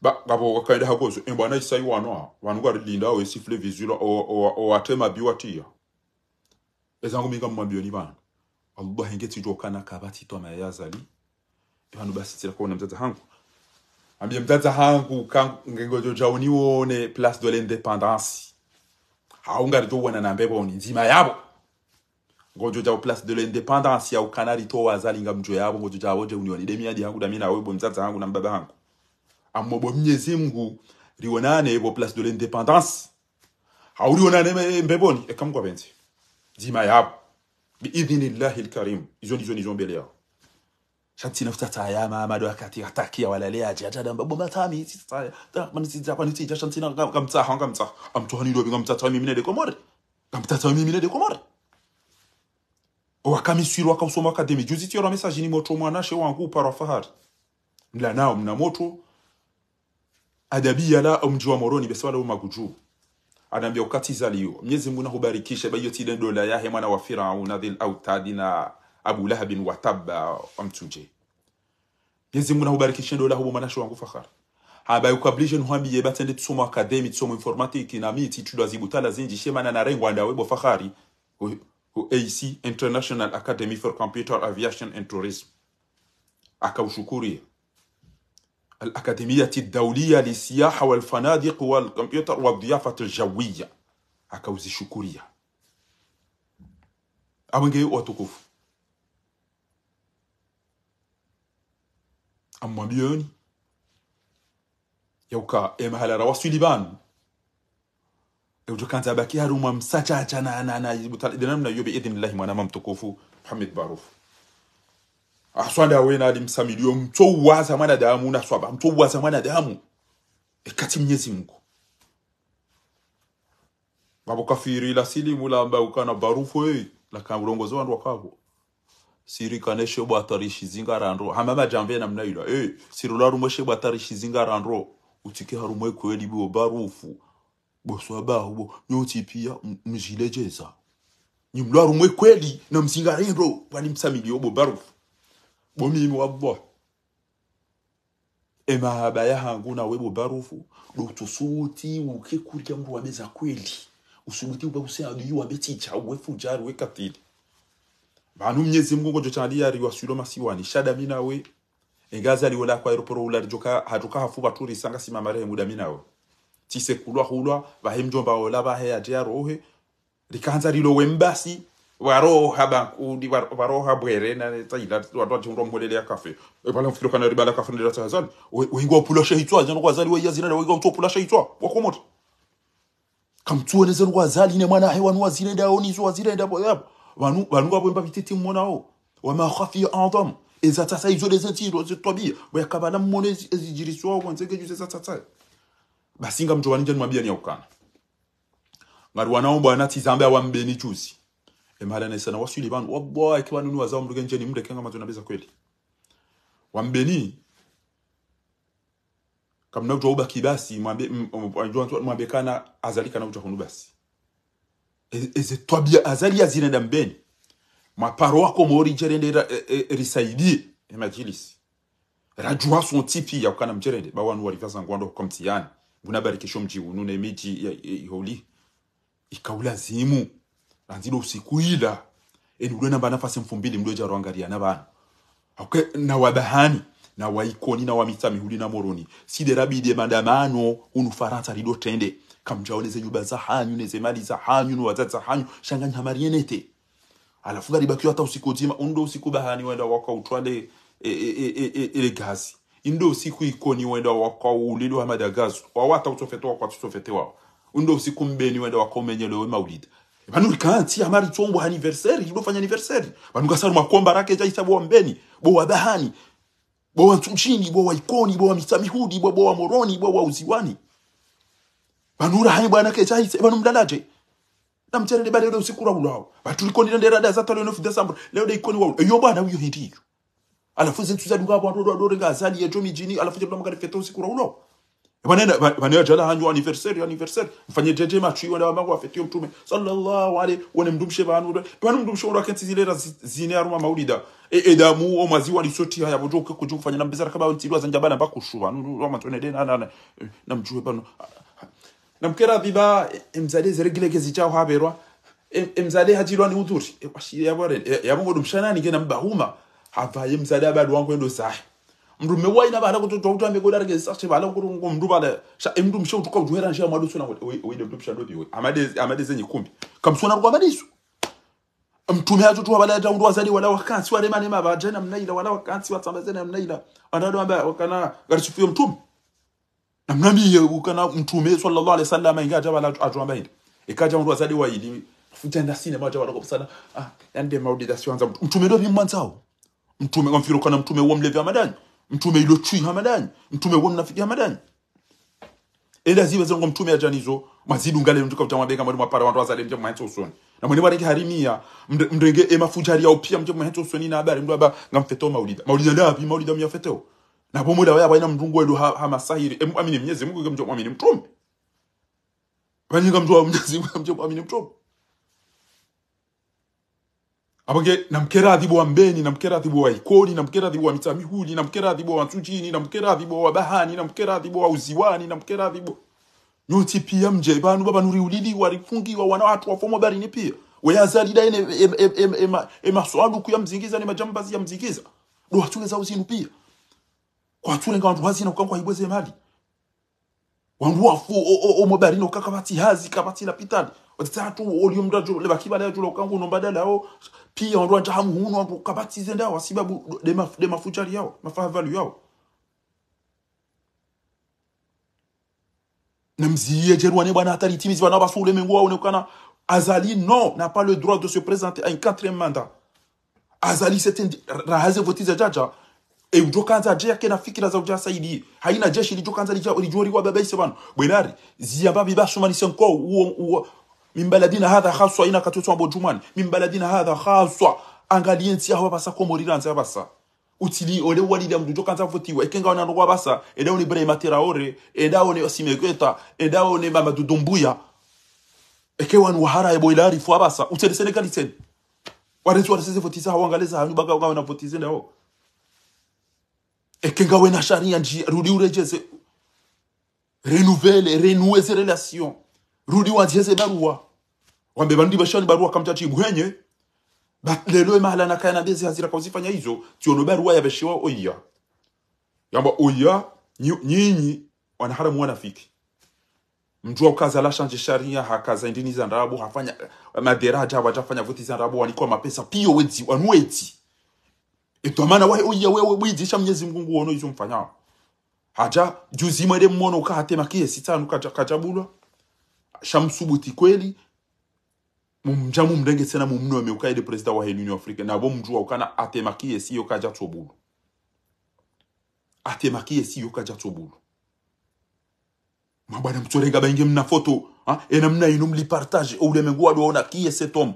Ba, ngapvo wakaenda hakozo, emba na Isa iwano, wanu ngarilinda, o esifle vizula, o, o, o, o atema biwa tiya. Ezangu mi ngamwambiyoni pvanu. Allah nge tsidjo kana kapvatsi twamaya ya Azali. Ipvanu basi tsila kaona mdzadze hangu. Ambiye mdzadze hangu, ka nge ngodjo dja uniwone, Place de l'Indépendance. Hau ngaridjo uwana na mbepvoni, ndzima yapvo. Ngodjo dja o Place de l'Indépendance ya ukana ritowa Azali ngamdjo yapvo, ngodjo dja wodje uniwone. Nde miyadi hangu, ndami nawe, bo mdzadze hangu na mbaba hangu. Amo bo Mnyezi Mngu, riwonane pvo Place de l'Indépendance. Hau riwonane me-, mbepvoni, eka Mngu apvendze. Ndzima yapvo. Bi idhnillahi l-karim. Izo ndizo nizo mbele yawo. Sha ntsina futata ya mama ndo wakati atakiya walale yadje, yadje adamba, bo matami, tsitsa, ta, mani tsitsa, kwani tsitsa, sha ntsina, ngam-, ngamtsaha, ngamtsaha. Amtsohani lobi, ngamtsaha mimi nende Komori. Ngamtsaha mimi nende Komori. Owakamiswiri wakausoma akademi. Juzi tsiyora message ni motro mwanashe wangu uparwa fahari. Mla nao, mna motro. Adabiya la omdji wa Moroni, bese wala umagudju. Anambiya ukati zaliyo. Mnyezi Mngu nahubarikishe, ba iyo tsi nde ndola yahe mwana wa Firauna, Dhil Autadi na Abu Lahabin wa Tabba, wa mtsudje. Mnyezi Mngu nahubarikishe ndola hubo mwanashe wangu Fahari. Hamba yukablije nuhambiye ba tsende tsomo akademi, tsomo informatique, na mi tsi tulwa zibutala zindji, she mana narengwa ndawe bo Fahari. U, u A C, International Academy for Computer, Aviation and Tourism. Akaushukuriya. الأكاديمية الدولية للسياحة والفنادق والكمبيوتر والضيافة الجوية. Akauzishukuriya. Apvo nge watukufu. Amwambiyoni. Yauka, emahala rawaswili pvanu. Eudjo kandza baki harumwa msachacha na, na, na, butal-, de namna iyo bi idhnillahi mwana mtukufu Muhammad Baruf. Aswanda wena ali msamiliyo, mtso uwaza mwanadamu na swaba, mtso uwaza mwanadamu. Ekati Mnyezi Mngu. Ngapvo kafiri la silimu lamba ukana Baruf, hey, la kamrongozo wandru wakapvo. Siri kaneshe bwa tarishi zinga randro. Hama madjambe namna ila. Eh, siri lwa harumwa she bwa tarishi zinga randro. Utsike harumwa kweli bo Barufu. Bo swaba, bo, nyontsi piya, m-, mzilejeza. Nyi mlwa harumwa kweli, na mzinga randro. Pvani msamiliyo bo Barufu. Bo mimi wallah. Emahaba yahangu nawe bo Barufu, ndo utsusubuti uke kurya mndru wambe za kweli. Usubuti uba use adui wambe tsitsa, uwe fujari, uwe katili. Pvanu Mnyezi Mngu ngodjo tsandiya riwaswilo masiwani, sha ndami nawe. Enga Azali wola kwa aéroport ula ridjoka, hadjoka hafu pvatsu risanga sima marehemu ndami nawe. Tsise kulwa hulwa, pvahe mdjomba wola, pvahe yadje yarohe, Rikandza rilowe mbasi, waroha bankudi, war-, waroha bwere, na tayila, wandru wadjihundrwa mholele ya kafe. E, pvala mfikiri kana ribala kafe, ndela tsa Azali. We, wengi wapvula shahitswa, zano kwa Azali, we yazina, na wengi wamtso pvula shahitswa, wa Komori. Kamtsuone zano kwa Azali, ne mwana he wanu wazirenda, oni zo wazirenda, bo, yabo. Wanu, wanu kwa bwemba bititi mmonao. Wa ma khafiya a'zam. Eza tsasa izo leze ntsiro, ze twabiya. Bo yakabala mmone ezi, ezi djiriswa, wa nzege juze za tsasa. Basi ngamdjo wani ndjani mwambiya ni ya ukana. Ngari wanao bwana tsi zambe awa Mbeni juzi. Emahala na isa na waswili pvanu. Wallahi, eki pvanu ni wazao mruge ndjeni mreke nga mazo na beza kweli. Wa Mbeni. Kamna udjuwa ubaki basi, mwambe, m-, m-, mwambe kana Azali kana udja hunu basi. E-, eze twabiya Azali yazirenda Mbeni. Maparo wa Komori djerende ra-, e-, e-, risaidiye. E madjilisi. Radjuwa sontsi piya ukana mdjerende, ba wanu warivaza ngwando huka mtsiyani. Nguna barikisho mdji unu ne midji ya, ya, iholi. Ikaulazimu. Randzi ndo usiku ila. Eni ulo namba nafasi mfumbili mlo djaro angalia na pvanu. Okay, na wa Bahani, na wa Ikoni, na wa Mitsamihuli, na Moroni. Si nde rabidi ye madamano, hunu Farantsa rido trende. Kamdjaone ze nyumba zahanyu, ne ze mali zahanyu, no wadzadze wahanyu, sha nganyi hamari yenete. Halafu ngaribakiyo hata usiku mdzima, undo usiku Bahani wenda waka utwale, e, e, e, e, e, ele gazi. Indo usiku Ikoni wenda waka ulilo hamada gazi. Wawo hata utsofete waka utsofete wawo. Undo usiku Mbeni wenda waka umenyelewe maulida. Pvanu rikantsi hamari tsongo anniversaire, rido fanya anniversaire. Pvanu kasaru makomba rake dja isa bo wa Mbeni, bo wa Bahani, bo wa Ntsushini, bo wa Ikoni, bo wa Mitsamihuli, bo, bo wa Moroni, bo wa Uziwani. Pvanu rahani bwana ke dja isa, pvanu mlaladje. Na mtsere nde bale ule usiku ra ulawo. Pvatsu Ikoni nde rada za talo neuf décembre. Leo nde Ikoni wa ulawo. Eyo bwana uyo hindri iyo. Halafu zintsu zadunga pvwa ndo ndo renga Azali yedjo midjini. Halafu djadunga mkari fête usiku ra ulawo. Pvanu na, pva-, pvanu ya djala hanyu anniversaire, anniversaire. Mfanye djedje matswi wenda wa mangu wa fête yo mtrume. Sallallahu alayhi, wone mdrumshe pvanu ndo. Pvanu mdrumshe ndo akentsi zile ra zi-, zine harumwa maulida. E, e damu, o mwazi wa lisoti haya, bodjo ke kudjo kufanya na mbeza rakaba ntsi ndo azandja bala mbakushu pvanu, ndo, ndo, wa matsone de, na, na, na. E, na mdjuwe pvanu. Na mkera dhiba, e, e mdzadze ze règles ke zidjao haberwa. E, e mdzadze hadjilwa ni udhuri. E, washi ya bware. E, ya mungu dumshana ni kena mbahuma. Hapva ye mdzadze abadu wangu endo zahe. Mdrume wa ina bala kutoto utu ambe koda rege sashe bala kutoto ngo mdru bala. Sha, e mdrumshe utuka udjuhera nsha mwadusu na we, we, we, de mdrumshe ndo biwe. Amade, amade zenyi kumbi. Kamsona kwa madisu. Mtrume hadjo tuwa bala ya undru wazali wala wakantsi, waremane mabadja namna ila, wala wakantsi, watsambaze namna ila. Anda ndo amba, wakana, garisufu yo mtrume. Namnambiye ukana mtrume, sallallahu alayhi wasallam, inga hadja bala hadjo amba hindri. Eka hadja undru wazali wa ili, futa nda sinema hadja bala kwa sana, ah, yande maulida si wandza mtru-, mtrume ndo bimwandzao. Mtrume, kwa mfano kana mtrume wa mlevi hama ndanyi. Mtrume ilo tswi hama ndanyi. Mtrume wa mnafiki hama ndanyi. Enda ziwe zengo mtrume hadja nizo, mazidunga le mdru ka utamwa beka mwali mwapara wandru wazali mdje mwahentsi usoni. Na mwene warenge harimia, mre-, mrenge e mafudjari yao pia mdje mwahentsi usoni na habari mdru amba ngamfeteo maulida. Maulida ndapvi, maulida mya feteo. Na pvo mwela waya pvwa ina mdru ngwendo ha, ha masahiri. E, amini Mnyezi Mungu ke mdjo mwamini mtrume. Pvanyinga mdru wa Mnyezi Mungu ke mdjo mwamini mtrume. Apvo nge, na mkera dhibu wa Mbeni, na mkera dhibu wa Ikoni, na mkera dhibu wa Mitsamihuli, na mkera dhibu wa Ntsudjini, na mkera dhibu wa Bahani, na mkera dhibu wa Uziwani, na mkera dhibu. Nyontsi pia mdje, pvanu pvapvanu riulili, warifungiwa, wana watru wafa omo barini pia. We Azali nda ene, em, em, em, ema, ema swaluku ya mzingiza, ne majambazi ya mzingiza. Ndo watsuweza uzinu pia. Kwatsulenga wandru wazina ukangwa hibwe ze mali. Wandru wafu, o, o, omo barini uka kapvatsi hazi, kapvatsi lapitali. Watsi hatru, olio mdru adjo, leba kibala yadjo la ukangu, no mbadala yao. Pia wandru wadja hamu hunu, wandru kapvatsi zenda, wasibabu de maf-, de mafudjari yao, mafahavalu yao. Na mziye djerwane bwana hata litimizi bwana basi ulemengu waone ukana Azali, non, n'a pas le droit de se présenter à un quatrième mandat. Azali, c'est un, ra-, raha ze voti zadjadja. E udjo kandza dje yake na fikira za udja saidi. Haina jeshi lidjo kandza lidja, lidjo riwa baba ise pvanu. Bwelari, ziya babi basumani senko, uo, uo. Min baladina hadha khaswa ina katoto ambo djumwani. Min baladina hadha khaswa. Angaliye ntsi yaho basa Komori randzi basa. Utili ole walida mdru udjo kandza votiwa. Eke nga wana ndrongwa basa. Enda one Ibrahima Traoré. Enda one Assimi Goïta. Enda one Mamadou Doumbouya. Eke wanu wahara ebo ila arifu abasa. Utsele Senegali tsene. Warezi warezi ze voti za hawa ngaleza hanyu baka ngawe na voti zenda ho. Eke ngawe na sharia ndji, rudi uredjeze. Renouveler, renouer ze relations. Rudi wandjeze barua. Wambe pvandru pvashani barua kamtsatsi buhenye. Ba, lelo emahala nakaya na bezi hazira kauzifanya izo. Tsiono barua ya beshiwa oya. Yamba oya, nyi-, nyinyi, wanaharamu wanafiki. Mdru wa ukaza la shanje sharia, hakaza indini za ndrabo, hafanya, eh, madera hadja, wadja fanya voti za ndrabo, wanikwa mapesa, piyo wedzi, wanu wedzi. Edhwamana wahe oya wewe bwidzi, sha Mnyezi Mungu nguono izo mfanyao. Hadja, juzi mwende mmono uka hatema kiesi tsanu kadja, kadja bulwa. Sha msubuti kweli, mumdja mumrenge tsena mumnome uka ede président wahe l'Union Africaine. Na bo mdjuwa ukana hatema kiesi iyo kadja tsobulu. Hatema kiesi iyo kadja tsobulu. Mabwana mtsorenga bainge mna foto, ha? Ena mna inu mli partage, o ulemengu wado ona kiesi tom.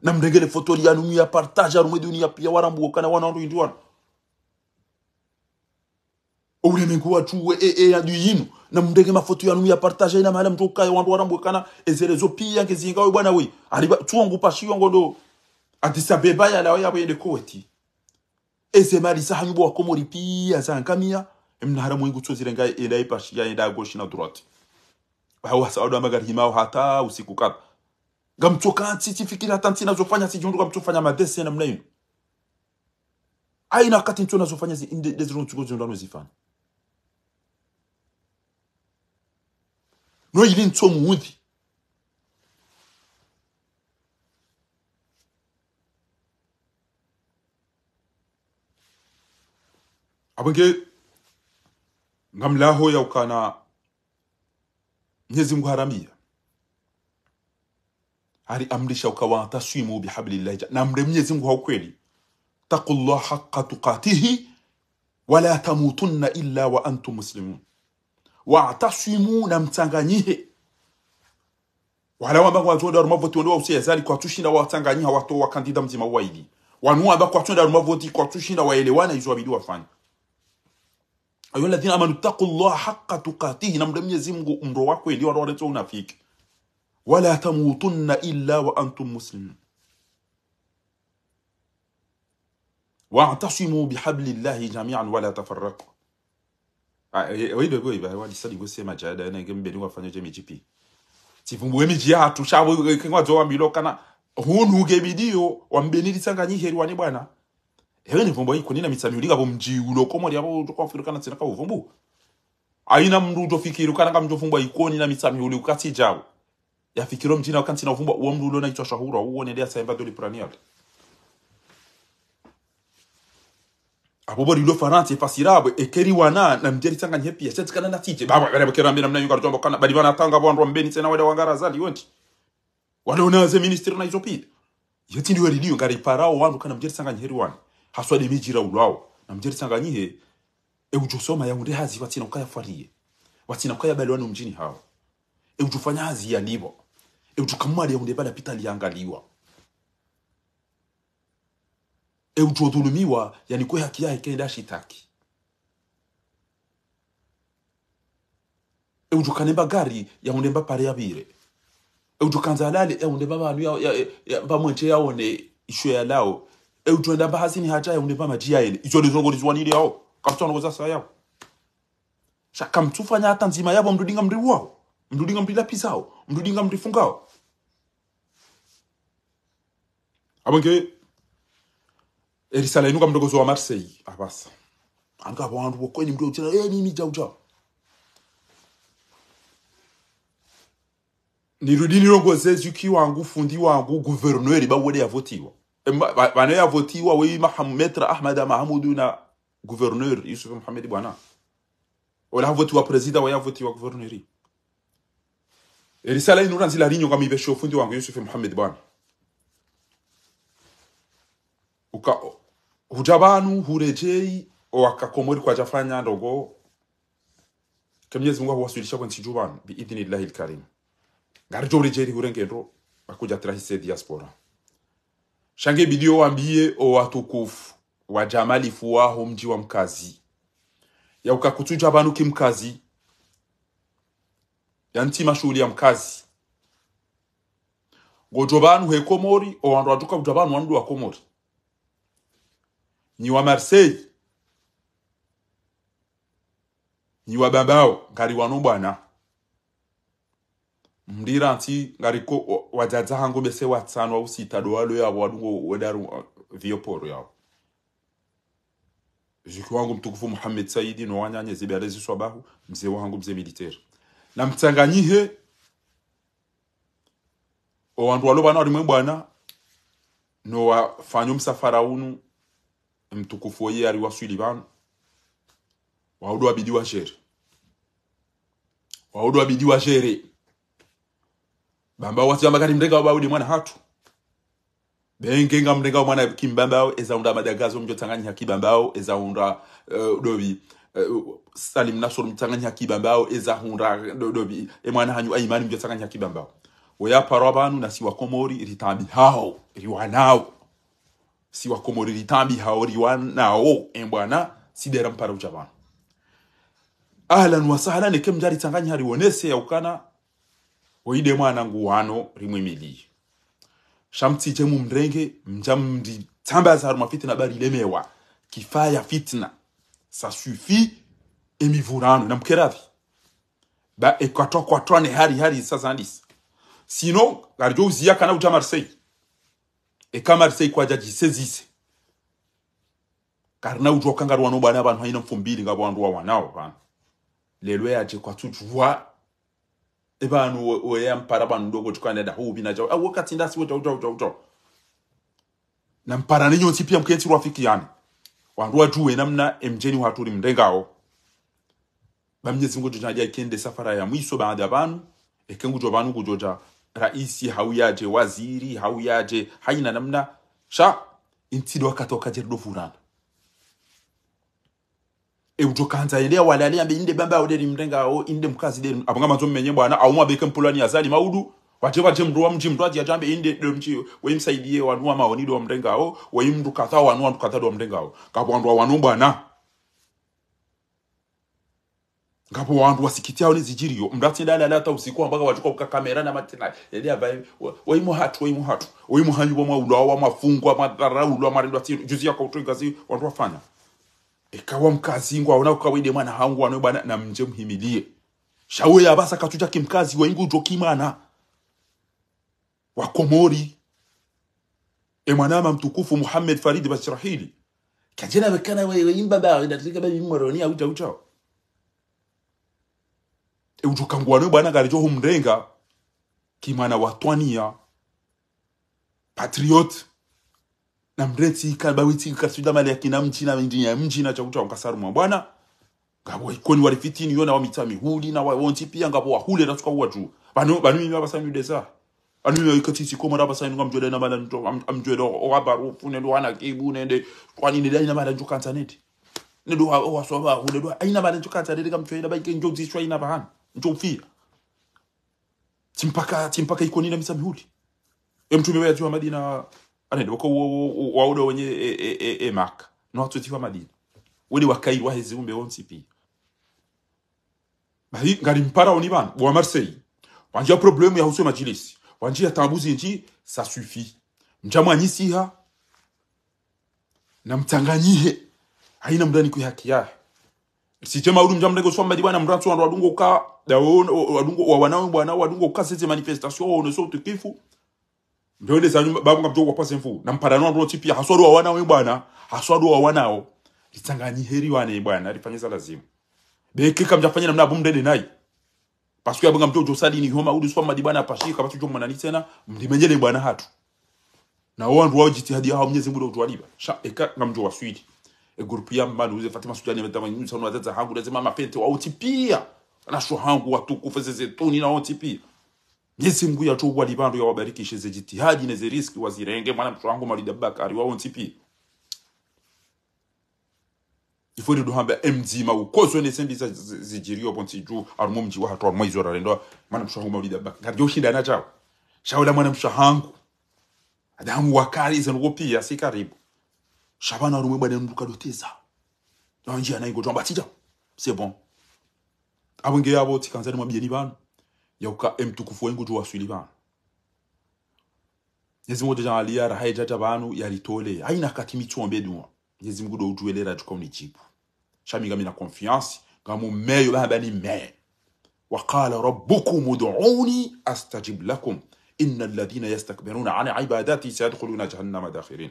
Na mrengele foto liyanu mya partage, harumwe dunia piya warambu ukana wana wandru indri wana. O ulemengu watru we, e, e, yadu yinu. Na mrenge mafoto yanu mya partage, ina mahala mdru ukaya wandru warambu ukana, ezele zo piya nge zinga we bwana we. Aliba, tsuongu pashi yongo ndo. Addis Abeba yalawa yabo yende Kuwait. Eze mali zahanyu bo wakomori piya zaangamia, emna haramu ingu tsozirenga enda ipashi ya enda à gauche na droite. Bawo wasa wado amba gari himao hata usiku kata. Ngamtsoka ntsi, tsifikiri hata ntsina zofanya, tsidjihundru ngamtsofanya madese namna inu. Haina wakati ntsona zofanya zi, inde, ndeziro ntsuko zinu ndano zifanya. No ili ntso muudhi. Apvo nge ngamlaho ya ukana Mnyezi Mungu harambiya. Hari amrisha uka واعتصموا بحبل الله جميعا. Na mre Mnyezi Mungu ha ukweli. اتقوا الله حق تقاته ولا تموتن إلا وأنتم مسلمون. واعتصموا, na mtsanganyihe. Wala wamba kwatsonda harumwa voti wende wa usiya zali kwatsushinda watsanganyiha watowa kandida mdzima waili. Wanu wamba kwatsonda harumwa voti kwatsushinda waelewana izo wabidi wafanya. أيها الذين آمنوا اتقوا الله حق تقاته, na mre Mnyezi Mungu mro wa kweli wala waretso unafiki. ولا تموتن إلا وأنتم مسلمون. واعتصموا بحبل الله جميعا ولا تفرقوا. Ah, eh, oui, de oui, bah, wa disali go sema jada, na nge mbeni wafanya je midji pi. Tsivumbuwe midji yahatru, sha we, eh, kengwa zo wambilo kana, hunu nge bidiyo, wambeni litsanganyihe riwane bwana. Ewe ni vumbuwa Ikoni na Mitsamihuli ngapvo mdji ulo Komori yapvo, ujo kwa Afrika na tsina ka uvumbu. Haina mndru ujo fikiri ukana ngamjo vumbuwa Ikoni na Mitsamihuli ukatsi djao. Ya fikiri omdji na wakati na uvumbuwa, uwo mndru ulo na itswa shahura, uwo nende ya saemba doli pranial. Apvo bo lilo Farantsa, efasira apvo, eka riwana, na mdje ritsanganyihe piya, sha tsikana na tsidje, baba, baba, kera mbena mna yunga rutombo kana, bali bana tanga bo wandru wambeni tsena wada wangara zali, wenti. Wala una ze ministre na izo piya. Yeti ndiwe liliyo, ngari parao wandru kana mdje ritsanganyihe riwane. Haswa de midji ra ulwao, na mdje ritsanganyihe, e ujo soma ya unde hazi watsina ukaya fwariye. Watsina ukaya bali wanu mdjini hawo. E ujo fanya hazi ya nibo. E ujo kamwali ya unde bala pitali ya angaliwa. E ujo dhulumiwa, ya nikwe haki yahe kenda shitaki. E ujo kanemba gari, ya unde mba pare ya bire. E ujo kandza lale, ya unde mba manu ya, ya, ya, mba mwenje ya one isho ya lao. E ujo enda mba hazini haja, ya unde mba madji ya ene. Izo lezo ngori ziwani ile yao. Kapitwa ngo za sa yao. Sha kamtsufanya hata ndzima yapvo mndru dinga mriwao. Mndru dinga mrilapisao. Mndru dinga mrifungao. Apvo nge, e risala inu ngamrongozo wa Marseille, apvasa. Anga apvo wandru wokweni mndru uchela, eh, nini jau jau. Nirudi nirongoze zuki wangu, fundi wangu, gouverneur, ba wode ya votiwa. E, ma, ba, bano ya votiwa, we Mahamu-, Maître Ahmada Mahamudu na gouverneur Yusuf Mohamed bwana. Ola havotiwa président, wa yavotiwa gouverneur. E risala inu randzi la rinyo ngamibesho fundi wangu Yusuf Mohamed bwana. Uka, o, huja pvanu, hurejei, o waka Komori kwadjafanya ndrongo. Ke Mnyezi Mungu ahuwaswilisha pvo ntsi ju pvanu, bi idhnillahi lkarim. Ngarijo urejei hurenge ndro, ba kuja trahi se diaspora. Sha nge bidiyo wambiye o watukufu wa jamalifu waho mdji wa Mkazi. Ya uka kutsuja pvanu ki Mkazi. Ya ntsi mashuhuli ya Mkazi. Ngojo pvanu he Komori, o wandru wadjuka uja pvanu wandru wa Komori. Nyi wa Marseille. Nyi wa Bambao, ngari wano bwana. Mndira ntsi ngariko wa-, wadzadze hangu bese watsanu au sita ndo walo yapvo wadungo wedaru, uh, vioporo yapvo. Zuki wangu mtukufu Mohamed Saidi no wananya zibere ziswabahu, mze wahangu mze militaire. Na mtsanganyihe, o wandru walo pvanu warimwe bwana, no wafanyo msafara unu, mtukufu oye ariwaswili pvanu. Waudo wabidi wajere. Waudo wabidi wajere. Bambao watsi amba kari mrenga wa Baude mwana hatru. Be nge ngamrenga mwana ki Mbambao, eza hundra madagazo mjo tsanganyiha ki Bambao, eza hundra, eh, dobi, eh, Salim Nasor mtsanganyiha ki Bambao, eza hundra do-, dobi, e mwana hanyu Aimani mjo tsanganyiha ki Bambao. Woya parwa pvanu na si wa Komori, ritambi hao, riwanao. Si wa Komori ritambi hao, riwanao, e mbwana, si dera mpara uja pvanu. Ahlan wa sahlan, eke mja ritsanganyiha riwonese ya ukana, oyi de mwana ngu wano rimwimili. Sha mtsije mumrenge, mja mritsambaza harumwa fitina ba rilemewa. Kifaya fitina. Ça suffit, e mivurano, na mkeradhi. Ba e kwatwa kwatwa ne hari hari sasa ndisi. Sinon, ngaridjo uziya kana udja Marseille. Eka Marseille kwadja djisezise. Karina udjo kangari wano bwana pvanu haina mfumbili ngapvo wandru wawanao pvanu. Lelo yadje kwatsudjuwa. E pvanu we, we yampara pvanu ndoko tsukana da hubi na djau. Awo katsinda siwe djau, djau, djau, djau. Na mpara ninyo ntsi piya mkentsi rwafiki yani. Wandru wadjuwe namna emdjeni wahatru rimrengao. Ba Mnyezi Mungu ngudjo djaalia ikende safara ya mwiso baada pvanu, eke ngudjo pvanu ngudjo dja raisi, hau yadje waziri, hau yadje haina namna, sha, intsi ndo wakati wakadjeri ndo furana. E udjo kandza yende ya walale yambe inde baba ode rimrengao, inde mkazi de, apvo ngamandzo mmenye bwana, au mwabeke mpulani ya zali maudu, wadje wadje mndru wa mdji mndru adji yadje yambe inde ndo mdji, we msaidiye wanu wa maoni ndo wamrengao, we mndru kadha wanu wandru kadha ndo wamrengao. Ngapvo wandru wa wanu bwana. Ngapvo wandru wasikitiao ne zidjiriyo, mndru atsinde alale hata usiku, amba ka wadjuka uka kamera na matena. Yende yavaye, wa, waimu hatru, waimu hatru. Waimu hanyu wa mwaulwa, wa mwafungwa, mwadharaulwa, mwarendwa tsi, juzi yaka utwe gazi, wandru wafanya. Eka wa mkazi ngwaona uka wende mwana hangu wano bwana, na mdje mhimiliye. Sha we ya pvasa katsudja kimkazi, wa ingu djo kimwana. Wa Komori. E mwanama mtukufu Muhammad Farid Bashirahili. Kadjena pvekana we, we imba ba, we ndatrika ba imoroni ya uta uta. E udjo kangwano bwana ngaridjo humrenga. Kimwana wa twaniya. Patriote. Na mrentsi ka ba witsi ka suda mali ya kina mdji na mdji ya mdji na djau djau nkasarumwa bwana. Ngapvo Ikoni wali fitini yo na wa Mitsamihuli na wa wontsi piya ngapvo wahule na tsuka uwadju. Pvanu, pvanu mimi apvasa nyu deza. Pvanu mimi ikatsi tsi Komori apvasa nyu ngamdjo de na mala ndjo, am-, amdjo de o, o wabarufu ne ndo wana kibu nende. Kwani nende haina mala ndjo kantsa nende. Nende wa, o waswa wahule ndo haina mala ndjo kantsa nende ngamdjo de na ba ike ndjo ziswa ina pvahana. Ndjo fiya. Tsi mpaka, tsi mpaka Ikoni na Mitsamihuli. E mtrume wa yadjiwa Madina, anende, wako wa, wa, wa, wa udo wenye e, e, e, e Maka. No watsotiwa Madina. Wende wakairwa hezi umbe wontsi piya. Bahi, ngari mpara oni pvanu, bo wa Marseille. Wandji ya problème ya husu madjilisi. Wandji ya taabu zindji, ça suffit. Mdja mwanyisiha, na mtsanganyihe. Haina mndru ani kwi haki yahe. Sije maudu mdja mrenge uswa mbadi bwana mrantsu wandru wadungo uka, da wo, wadungo wa wanawe bwana, wadungo uka zeze manifestation, wo ne so utukifu. Mdjo wende zanyu, babu ngamdjo wapase mfu. Na mparano wandru wontsi piya, haswa ndo wa wanawe bwana, haswa ndo wa wanao. Ritsanganyihe riwane bwana, rifanye za lazimu. Beke kamdja fanya namna abu mrende nayi. Parce que apvo ngamdjo djo sali ni homa udu swa madi bwana pashika, pasi djo mwanani tsena, mdimenyele bwana hatru. Na wo wandru wa jitihadi yahawo Mnyezi Mungu ndo udjo walipva. Sha, eka ngamdjo waswili. E groupe ya manu, uze Fatima Sudani, ya metama, nyusa, no wadzadze hangu, lazima mapventsi, wa wontsi piya. Na sho hangu, watukufu, zeze tuni, na wontsi piya. Mnyezi Mungu yadjo walipva ndo ya wabarikishe ze jitihadi, ne ze riziki, wazirenge, mwana mshe hangu, Maulida Bakari, wa wontsi piya. Ifo ndo hamba emdzima ukozo ne zembi za, zi-, zidjiriyo pvontsi dju, harumwa mdji wahatru harumwa izo rarendwa, mwana mshe hangu Maulida Bakari. Ngaridjo ushinda na djao. Sha ola mwana mshe hangu. Adamu wakari zenu ko piya si karibu. Sha pvanu harumwa bwana mndru kadoteza. Ndo ndji ya na ingo djwamba tsidja. C'est bon. Apvo nge yapvo tsikandza nimwambiyeni pvanu. Ya uka emtukufu wa ingo djo waswili pvanu. Mnyezi Mungu djadja aliya raha idjadja pvanu yaritole. Haina kati mi tsombe dua. Mnyezi Mungu ndo udjuwelera djuka unidjibu. Sha mi ngamina confiance, ngamu meyo, bahaba ni me. وقال ربكم ادعوني أستجب لكم إن الذين يستكبرون عن عبادتي سيدخلون جهنم داخرين.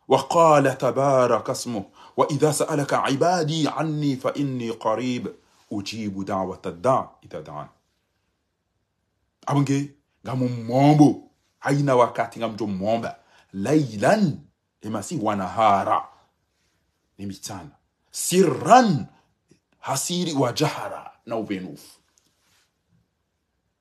وقال تبارك اسمه وإذا سألك عبادي عني فإني قريب أجيب دعوة الداع إذا دعان. Apvo nge, ngamumombo, haina wakati ngamdjo momba. Laylan, emasihu, wa nahara, ne mitsana. Sirran, hasiri, wa jahara, na upvenufu.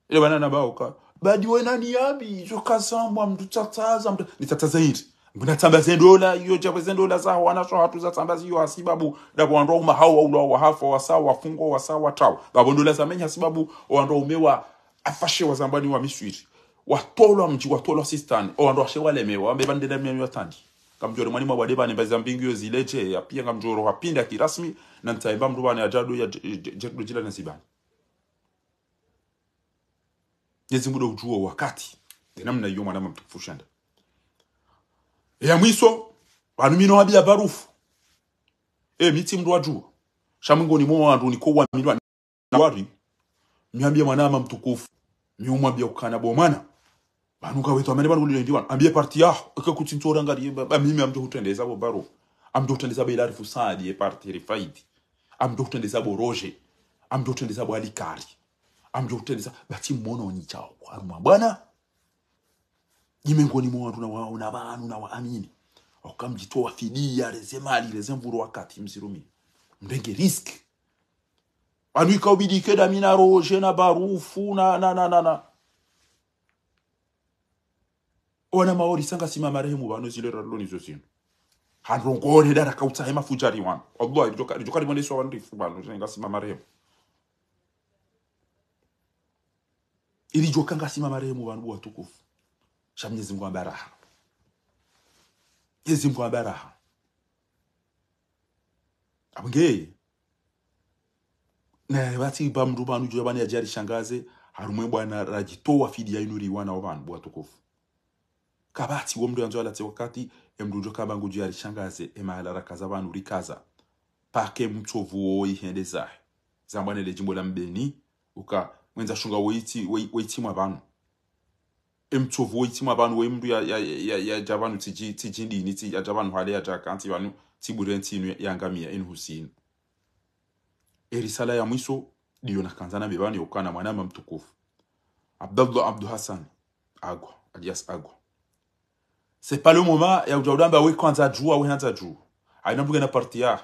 Ile bwana na baoka. Badi wena ni abi, zo kazambwa, mndru tsatsaza, mndru, ni tsatsaza hindri. Mbona tsamba zendola, iyo djapve zendola za wana sho hatru za tsamba ziyo hasibabu, dapvo wandru waume hawo waulwa wahafa, wasa wafungwa, wasa watrawa. Ngapvo ndola za menya hasibabu, wandru waume wa afashe wazambwani wa Miswiri. Watolwa mdji, watolwa sistani, o wandru washe walemewa, wambe pvandenda mnyami watandi. Ngamdjore mwani mwa wade pvane mbazi za mbingu yo zileje, ya piya ngamdjoro hapvinda kirasmi, na ntsaimba mndru pvane adjado ya dj-, dj-, dj-, dj-, djila na zibani. Mnyezi Mungu ndo udjuwa wakati. Nde namna iyo mwanama mtukufu shanda. E ya mwiso, pvanu mi no wambiya barufu. E, mi tsi mndru wadjuwa. Sha mengoni mwa wandru niko wambilwa na wari. Mi hambiya mwanama mtukufu. Mi umwambiya ukana bo mwana. Pvanu ngapvo wetru amani pvanu kulilendi pvanu. Ambie parti yaho. Eka kutsi ntsora ngari ba, ba mimi amdjo hutrendeza bo Baro. Amdjo hutrendeza bo Ilarifu Saadi ye parti rifaidi. Amdjo hutrendeza bo Roger. Amdjo hutrendeza bo Alikari. Amdjo hutrendeza. Bati mwono nyi chao kwa mwa bwana. Nyi mengoni mwa wandru na waona pvanu na waamini. Oka mdjitowa fidiya, leze mali, leze mvuro wakati mzirumi. Mrenge risque. Pvanu ika ubidi ke dami na Roger na Barufu na, na, na, na, na. Wana Maore sa ngasi ma marehemu pvanu zile raloni zo zinu. Handrongo ne dara kautsa he mafujari wanu. Wallahi, ridjoka, ridjoka rimoneswa wandru rifu pvanu, ngasi ma marehemu. Ili djoka ngasi ma marehemu pvanu bo watukufu. Sha Mnyezi Mngu ambaraha. Mnyezi Mngu ambaraha. Apvo nge. Na pvatsi pva mndru pvanu djo pvanu yadje yarishangaze, harumwe bwana radjitowa fidiya inu riwana wo pvanu bo watukufu. Kapvatsi wo mndru yandzo yalatse wakati, e mndru djo kamba ngudjo yarishangaze, e mahala rakaza pvanu rikaza. Pake mtsovu wo ihende zahe. Zambwa ne le djimbo la Mbeni, uka, mwendza shunga wo itsi, wo, wo itsi mwa pvanu. E mtsovu wo itsi mwa pvanu, wo mndru ya, ya, ya, ya, yadja pvanu tsidji, tsidji ndini, tsi, yadja pvanu hale, yadja kantsi pvanu, tsi bure ntsi inu ya ngamiya, inu husinu. E risala ya mwiso, ndiyo nakandza nambe pvanu yokana mwanama mtukufu. Abdallah Abdou Hassan, Agwa, alias Agwa. C'est pas le moment ya udja udamba we kwandza djuwa, we handza djuwa. Haina mndru ngena parti ya.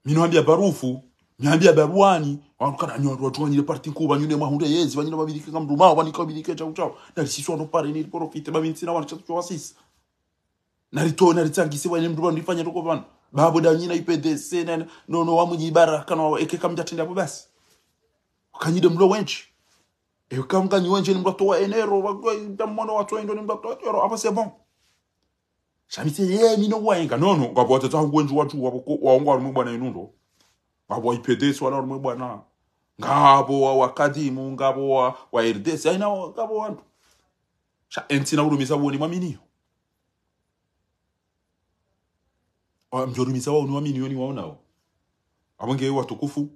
Mi no hambia Barufu, mi hambia Baruani, wanu kana nyo wandru wadjuwa nyile parti nkuu, pvanu ne mahundre yezi, pvanu ne mabirike kamdru mao, pvanu kabirike chao chao. Na risisi wandru pare ni profite, ba mi ntsina wanu chao chao sisi. Na rito, na ritsangise pvanu mndru pvanu rifanya toko pvanu. Babo da nyina I P D C, na, no, no, wa mwinyi baraka, no, eke kamdja tenda pvo basi. Kanyide mlo wendji. Eka mkanyi wendji ni mbato wa enero, wa, wa, nda mwono watu wa indo ni mbato wa enero, apvo c'est bon. Sha mi tse, ye, mi no waenga, no, no, ngapvo watsatsa hangu wendji watsu, wapvo ko, waongo harumwe bwana inu ndo. Ngapvo wa I P D C wala harumwe bwana. Ngapvo wa, wa Kadimu, ngapvo wa, wa R D C, haina, ngapvo wandru. Sha entsi na urumisa woni mwaminiyo. Wa, mdjo rumisa wao ni wamini yo ni waonao. Apvo nge watukufu.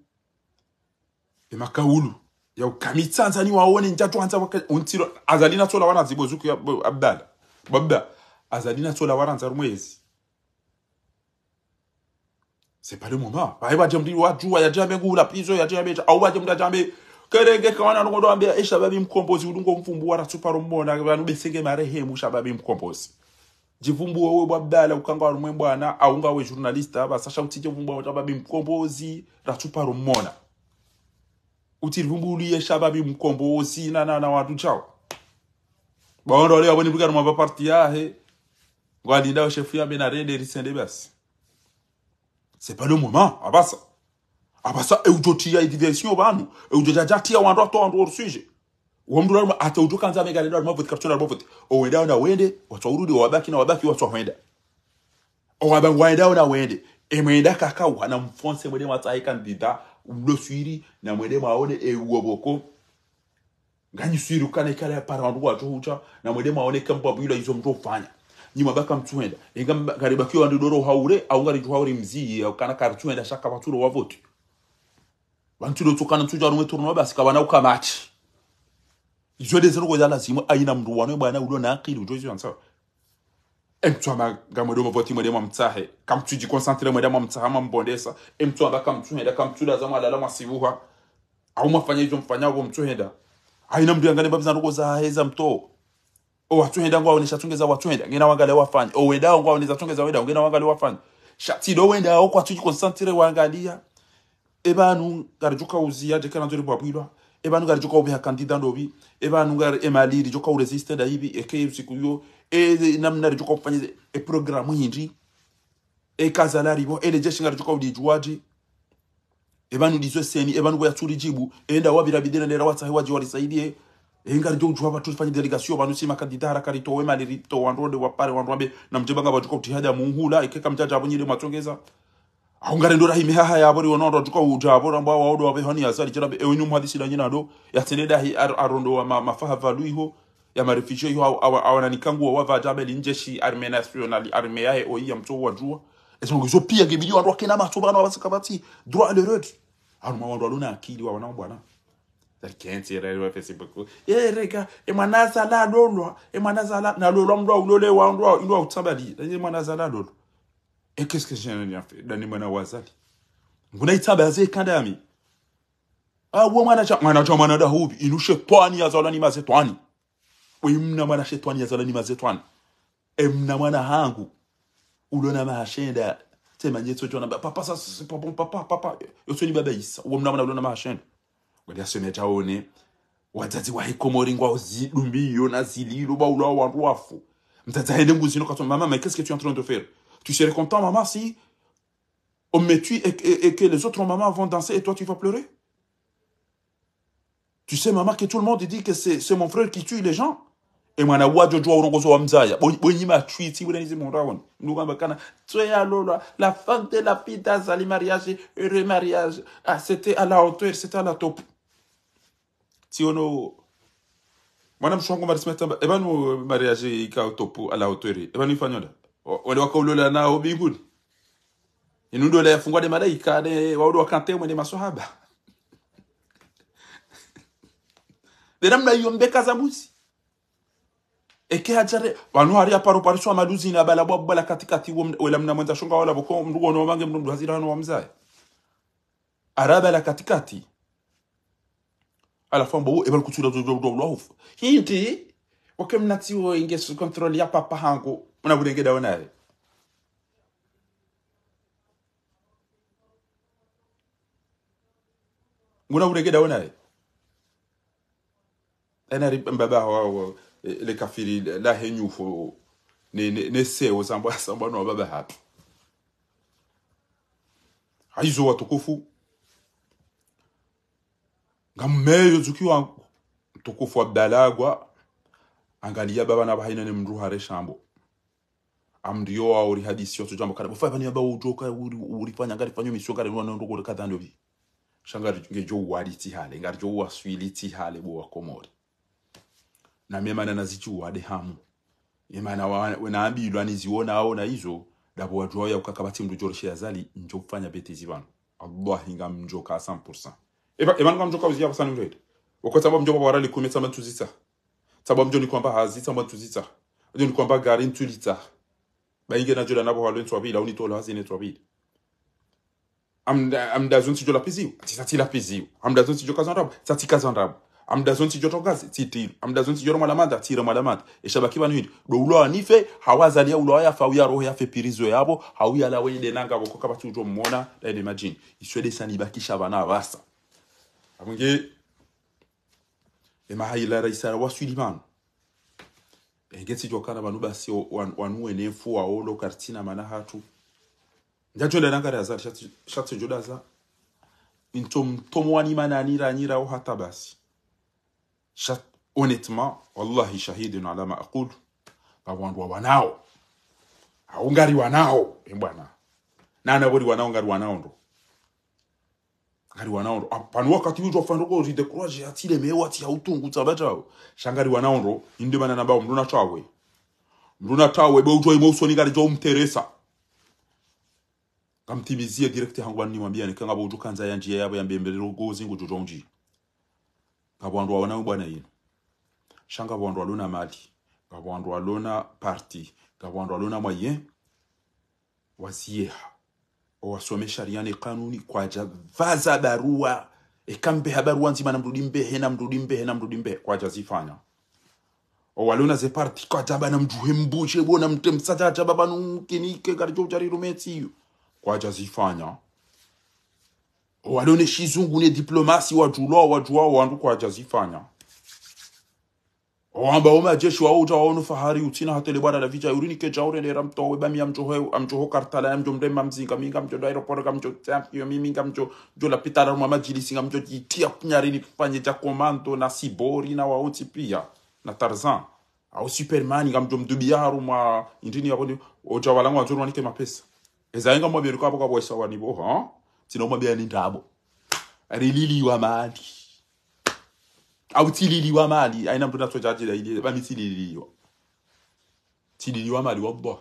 E makaulu. Ya uka mi tsandza ni waone ndjatru handza waka, untsiro. Azali na tsola wana zibo zuku ya, bo, Abdala. Babda. Azali na tsola wana nza rumwezi. C'est pas le moment. Pvahe wadje mndru wadjuwa, yadje yambe ngula prison, yadje yambe, au wadje mndru yadje yambe, kerenge kawana nongo ndo ambe, e Shababi Mkombozi, ulungo mfumbu wa ratsu paro mmona, pvanu bese nge marehemu Shababi Mkombozi. Djivumbu wewe bo Abdala, uka nga harumwe bwana, au nga we journaliste, apvasa sha utsi djivumbu wa Shababi Mkombozi, ratsu paro mmona. Utsi djivumbu uliye Shababi Mkombozi, na, na, na wandru chao. Ba wandru wale waboni mbuka numa ba parti yahe. Ngwalindao chef ya Bena Rede risende basi. C'est pas le moment, apvasa. Apvasa, e udjo tia e diversion pvanu. E udjo djadja tia wandru ato wandru hors sujet. Wo mndru laluma, ata udjo kandza mega lendo laluma vote, kaptsona laluma vote. Owendao na wende, watsu urudi, wabaki na wabaki, watsu hwenda. Owaba ngwendao na wende. E mwenda kaka wana mfonse mwende mwatsahe candidat, mlo swiri, na mwende mwaone e uwo boko. Nganyi swiri ukana ikala ya para wandru wadjo hudja, na mwende mwaone eka mbwa bwila izo mdjo fanya. Nyi mwabaka mtsuhenda. Inga mba, ngari bakiyo wandru doro haure, au ngari djuhaure mziyi, au kana karitsuhenda sha kapvatsulo wa vote. Wantsulo tsukana mtsudja harumwe tournoi basi kawana uka match. Izo de zero kwa lazimu, haina mndru wano bwana ulo na akili, udjo izo yantsa. E mtsu amba ngamwende mavoti mwende mwamtsahe. Kamtsudji concentré mwende mwamtsaha mwambondesa. E mtsu amba kamtsuhenda, kamtsuda za mwalala mwasibuha. Au mwafanya izo mfanya wo mtsuhenda. Haina mndru yangane mbapvi za ndroko zahe za mtso. O watsuhenda ngwaonesa tsongeza watsuhenda. Ngena wangale wafanya. Owendao ngwaonesa tsongeza wendao. Ngena wangale wafanya. Sha tsi do wendao kwatsudji concentré wangaliya. E pvanu ngaridjoka uziya, djeka nandzo ribwabwilwa. E pvanu ngaridjoka ubeha candidat ndopvi. E pvanu ngari e mali ridjoka urésister ndahipvi, eke usiku yo. E namna ridjoka ufanya e programme hindri. E kaza laripvo, e le jeshi ngaridjoka ulidjuwadje. E pvanu ndizo seni, e pvanu pvo yatsuridjibu. E nda wapvira bidena nera watsahe wadje warisaidiye. E ngaridjo udjuwa pvatsu rifanye délégation, pvanu si ma candidat haraka ritowe mali ritowe wandru wende wapare wandru wambe. Na mdjeba ngapvadjoka utihada muhula, eke kamdjadja apvo nyi de mwatsongeza. Au ngarendo rahime haha yapvo riwono ndo djuka udja apvo rambwa wa odo wapve hani ya zali djera be, ewe nyu mhadisi da nyina do, ya tsende dahi ar-, arondo wa ma-, mafaha pvalu iho, ya ma réfugiés iho, awa, awa, awa nani kangu wa wapva djabe li njeshi armée nationale, armée yahe oyi ya mtso wadjuwa. Ezo ngizo piya nge bidi wandru wakena matso pvanu wapvasa kapvatsi, droit à l'erreur. Anu ma wandru waluna akili wa wana bwana. Dakentsi, yera, yera, Facebook. Eh, rega, e mwana Azali alolwa, e mwana Azali, nalolwa mndru aulole wa, mndru au, mndru autsambali. E mwana Azali alolwa. Et qu'est-ce que j'ai rien fait ? Dani mwana wa Azali. Nguna itsamba ze kandami. Ah, wo mwana sha, mwana sha, mwana dahubi. Inu shetwani yazalwa ni mazetwani. We mna mwana shetwani yazalwa ni mazetwani. E mna mwana hangu. Ulona maha shenda. Tema nyetso jona ba, papa, ça, c'est pas bon, papa, papa. Yo soni baba Isa. Wo mna mwana ulona maha shenda. Ngwadi asome taone. Wadzadze wahe Komori ngwao zidumbi yo na zililo ba ulwa wandru wafu. Mdzadze hende nguzino kato, maman, mais qu'est-ce que tu es en train de faire ? Tu serais content, maman, si on me tue et, et, et que les autres mamans vont danser et toi tu vas pleurer ? Tu sais, maman, que tout le monde dit que c'est, c'est mon frère qui tue les gens. E mwana wadjo djuwa urongozo wa mzaya. Bo-, bonyi matwitsi, bure nizi mhonda woni. Nukamba kana, tsoya lolwa, la femme de la fille d'Azali, mariage, heureux mariage. Ah, c'était à la hauteur, c'était à la top. Tsiono, mwana mshe wangu Marisma tamba, eba nu mariage ika top, à la hauteur. Eba nu ifanyonda. O-, wale waka ulola na obinguni. Inu ndola yafungwa ne malaika, ne, waudu wakante mwe ne maswahaba. Dena mna iyo mbeka za muzi. Eke hadjare, wanu hari aparo pariso amaluzi na bala bwa bala katikati wo m-, wela mna mwenza shonga wala boko mndru wono mange mndru hazira hano wa mzaya. Araba la katikati. Ala famba wo, eba lukutsula zo, zo, zo, zo, ufu. Hindi, wake mna tsiwo inge sous contrôle ya papa hangu. Mna burenge dawo naye. Nguna burenge dawo naye. Ena ri mbaba wa, wa, eh, le kafiri, la henyufo, ne, ne, ne sewo, samba, samba no baba hatu. Haizo watukufu. Ngammeyo zuki wa mtukufu Abdallah gwa. Angaliya baba na bahina ne mndru hare shambo. Amndiyo wa uri hadisi yo tujambo kana. Bufa bani baba ujoka uri, urifanya ngari fanyo misio ngari nwa nondo kore kadhando bi. Sha ngari ngejo wadi tsi hale, ngarijo waswili tsi hale bo wa Komori. Na mema na nazichi wade hamu. Emana wa, wena ambilwa ni ziwona awo na izo, dabo wadjuwa ya ukaka bati mndru djoro she Azali, njo ufanya bêtise pvanu. Allah hinga mdjoka à cent pour cent. Eba, eba nga mdjoka uziya basani mdru ede. Wako tsamba mdjoka wara likume tsamba ntuzitsa. Tsamba mdjo ni kwamba hazi tsamba ntuzitsa. Mdjo ni kwamba gari ntulitsa. Ba inge na djola nabo halo ntswabila, unitolo hazi ne ntswabila. Amda, amda zontsi djo lapiziwa, tsi, tsi lapiziwa. Amda zontsi djo kazandrabo, tsi, tsi kazandrabo. Amda zontsi djo togazi, tsi tilo. Amda zontsi djo romwa lamanda, tsi romwa lamanda. Esha baki pvanu hindri. Do ulo anife, hawu Azali ya ulo yafa, uya roho yafe pirizo yabo, hawu yala wende nanga boko kabati udjo mona, da ende madjini. Iswede sani baki sha pvana basa. Abunge, ema hayila raisa waswili pvanu. Enge tsidjo kana pvanu basi o-, wan-, wanu wene mfu wa olo kartsina mana hatru. Ndjadjo nda nangari Azali, shatsi, shatsi djo daza. Intom-, tomo wani mana nira, nira o hata basi. Shat-, honnêtement, wallahi shahidun ala ma aqulu. Ngapvo wandru wa wanao. Hawu ngari wanao, e bwana. Nana bori wanao ngari wanao ndo. Ngari wanao ndo. Apvanu wakati udjo fando ko ridécourager, atsi lemewa, tsi ya utungu, tsaba tsawo. Sha ngari wanao ndo, inde mana namba mndru na tsawe. Mndru na tsawe, be udjo imo usoni ngaridjo umteresa. Ngamtimizie direct hangu pvanu nimwambia ni kanga bo udjo kandza ya ndjiya yabo ya mbembele rogozi ngudjo djo ndji. Ngapvo wandru wa wanao bwana yinu. Sha ngapvo wandru walona mali. Ngapvo wandru walona parti. Ngapvo wandru walona moyen. Waziyeha. Owasome sharia ne kanuni kwadja pvaza barua. Eka mbeha barua ndzima na mndru di mbehe, na mndru di mbehe, na mndru di mbehe. Kwadja zifanya. Owalona ze parti kwadja ba na mndru he mbushe bo na mtemsa djadja baba nu kinike ngaridjo udjari rumetsi iyo. Kwadja zifanya. Owalone shizungu ne diplomasi wadjulwa, wadjuwa, wandru kwadja zifanya. Owamba o majeshi wawo udja wawono fahari utsina hata le bwana la vidja, urini kedja urende ra mtowe, ba mi amdjo he, amdjo ho Kartala, amdjo mrema Mzinga, mi ngamdjo ndo aéroport, ngamdjo tsamp, yo mi, mi ngamdjo, djo lapitala mwa madjilisi, ngamdjo djitia kunyari nifanye dja commando, na Sibori, na wawontsi pia, na Tarzan. Au Superman, ngamdjo mdubia harumwa, indrini yapvo ni, odja wala ngwandzo wanike mapesa. Eza inga mwabiri kwapvo kwapvo esa wanibo, ha? Tsina umwambia ni ndrabo. Rililiwa mali. Au tsililiwa mali, haina mndru natso djadjila ili, ba mi tsililiwa. Tsililiwa mali, wallah.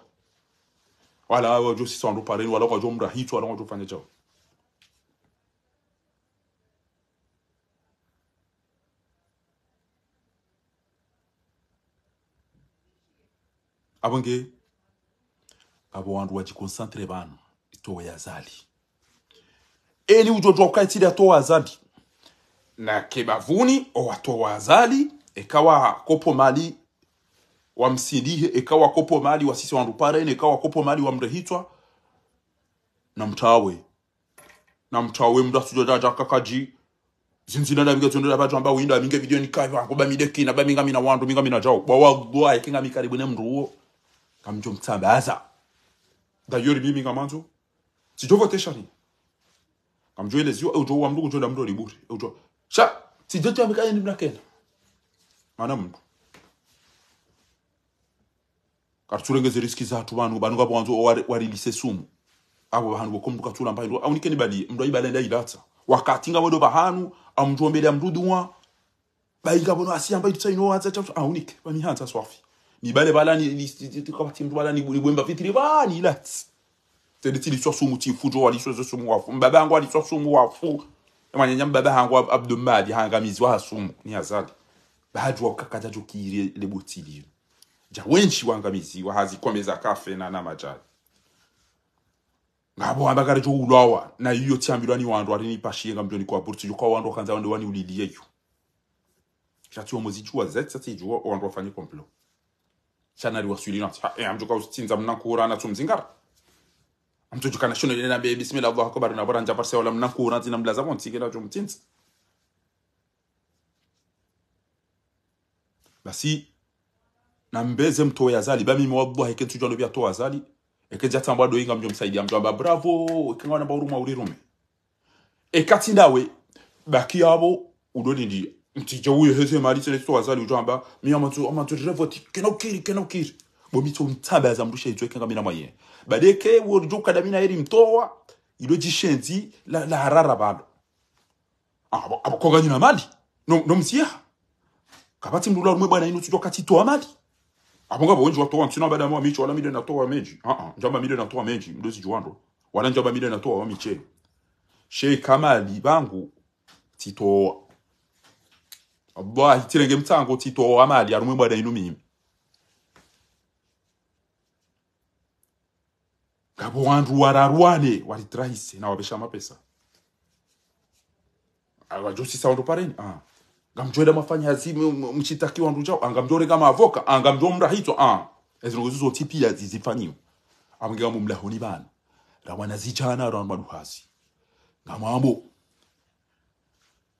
Wala wadjo sisa wandru pareni, wala wadjo mrahitsu, wala wadjo fanya djao. Apvo nge, apvo wandru wadjiconcentré pvanu, itowe Azali. Eni udjo djuwa uka itsili atowa Azali. Na ke bapvuni, owatowa Azali, eka wakopo mali wamsilihe, eka wakopo mali wasise wandru pareni, eka wakopo mali wamrehitswa, na mtawe. Na mtawe mndru asudjo djadja kakadji. Zindzina na minge zondo da badjwamba winda, minge video nikayi, wangu ba midekina, ba minga mina wandru, minga mina djau. Ba wallahi, eka ngami karibu ne mndru uwo. Ngamdjo mtsambaza. D'ailleurs, mimi ngamandzo. Tsidjo vote shari. Ngamdjo eleziwa, eudjo wa mndru, udjo la mndru liburi. Eudjo. Sha, tsidjo tsamika yeni mna kena. Mana mndru. Karitsulengeze risiki zatru pvanu, pvanu ngapvo wandzo wari-, warilise sumu. Apvo pvahanu pvoko mndru katsulamba hindru, aunike ni bali, mndru ayibale nda ilatsa. Wakati ngapvo ndo pvahanu, amdjombele amndru duwa, bayi ngapvo no asiyamba itsa ino watsa tsa, aunike, pvamihandza swafi. Ni bale bala ni, ni, ni, ni, kapvatsi mndru bala ni, ni bwemba fitiri, ba, ni ilatsi. Tsende tsiliswa sumu tsifu, djo waliswa zo sumu wafu. Mbaba hangu waliswa sumu wafu. Emwananya mbaba hangu Ab-, Abdou Madi, hangamiziwa ha sumu, ni Azali. Bahadjuwa kakadja djo kiri le botili. Dja wendji wangamiziwa hazi kombe za kafe na, na madjali. Ngapvo wamba karidjo ulawa, na iyo tsiambilwa ni wandru, hari nipashiye ngamdjo ni kwa burti, yo kwa wandru wakandza wande wani uliliye yo. Sha tsi womozidjuwa, zet, sha tsidjuwa, wandru wafanye complot. Sha nari waswili na, ha, eh, amdjo ka usitsindza mna nkura na tsumzingara. Amdjo djuka na shono ile na be, bismillah, Allahu Akbar, na bora ndja parse wala mna nkura, zina mlaza pvo ntsi, kena tsumtsindza. Basi, na mbeze mtowe Azali, ba mimi wallahi, eke ntsudjuwa ndo pvia towa Azali, eke dja tsambwa ndo inga mdjo msaidia, mdjo amba bravo, eke ngwana mba uruma urirume. Eka tsi ndawe, baki yapvo, udo nindi, mtsidje uyo heze mali tsele towa Azali, udjo amba, mi amatsu, amatsu revote, kena ukiri, kena ukiri. Bo mitso mtsambaza mndru sha itswe eke ngamina mwaye. Badeke, wo djo kadamina eri mtowa, ido djishenzi, la, la harara pvalo. Apvo, apvo konganyina mali. No, no msiha. Kapvatsi mndru la rumwe bwana inu tsidjo katitowa mali. Apvo ngapvo wendji watowa ntsina bada mwa micho wala mide natowa mendji. Ah, ah, ndjamba mide natowa mendji, mdozi djuwando. Wala ndjamba mide natowa wa miche. She kamali bangu, tsitowa. Wallahi, tsirenge mtsango, tsitowa mali, harumwe bwana inu mimi. Ngapvo wandru wararu wane, waritrahise, na wapvesha mapesa. Awa, djusisa wandru pareni, ah. Ngamdjo enda mafanya hazi, m-, m-, mshitaki wandru djao, ah, ngamdjo renga mavoka, ah, ngamdjo mrahitswa, ah. Ezi ndrongo zizo tsi pia zizifanyiwa. Apvo nge ngamumlahoni pvanu. Ra wana zidjana, ra wana maduhazi. Ngamwambo.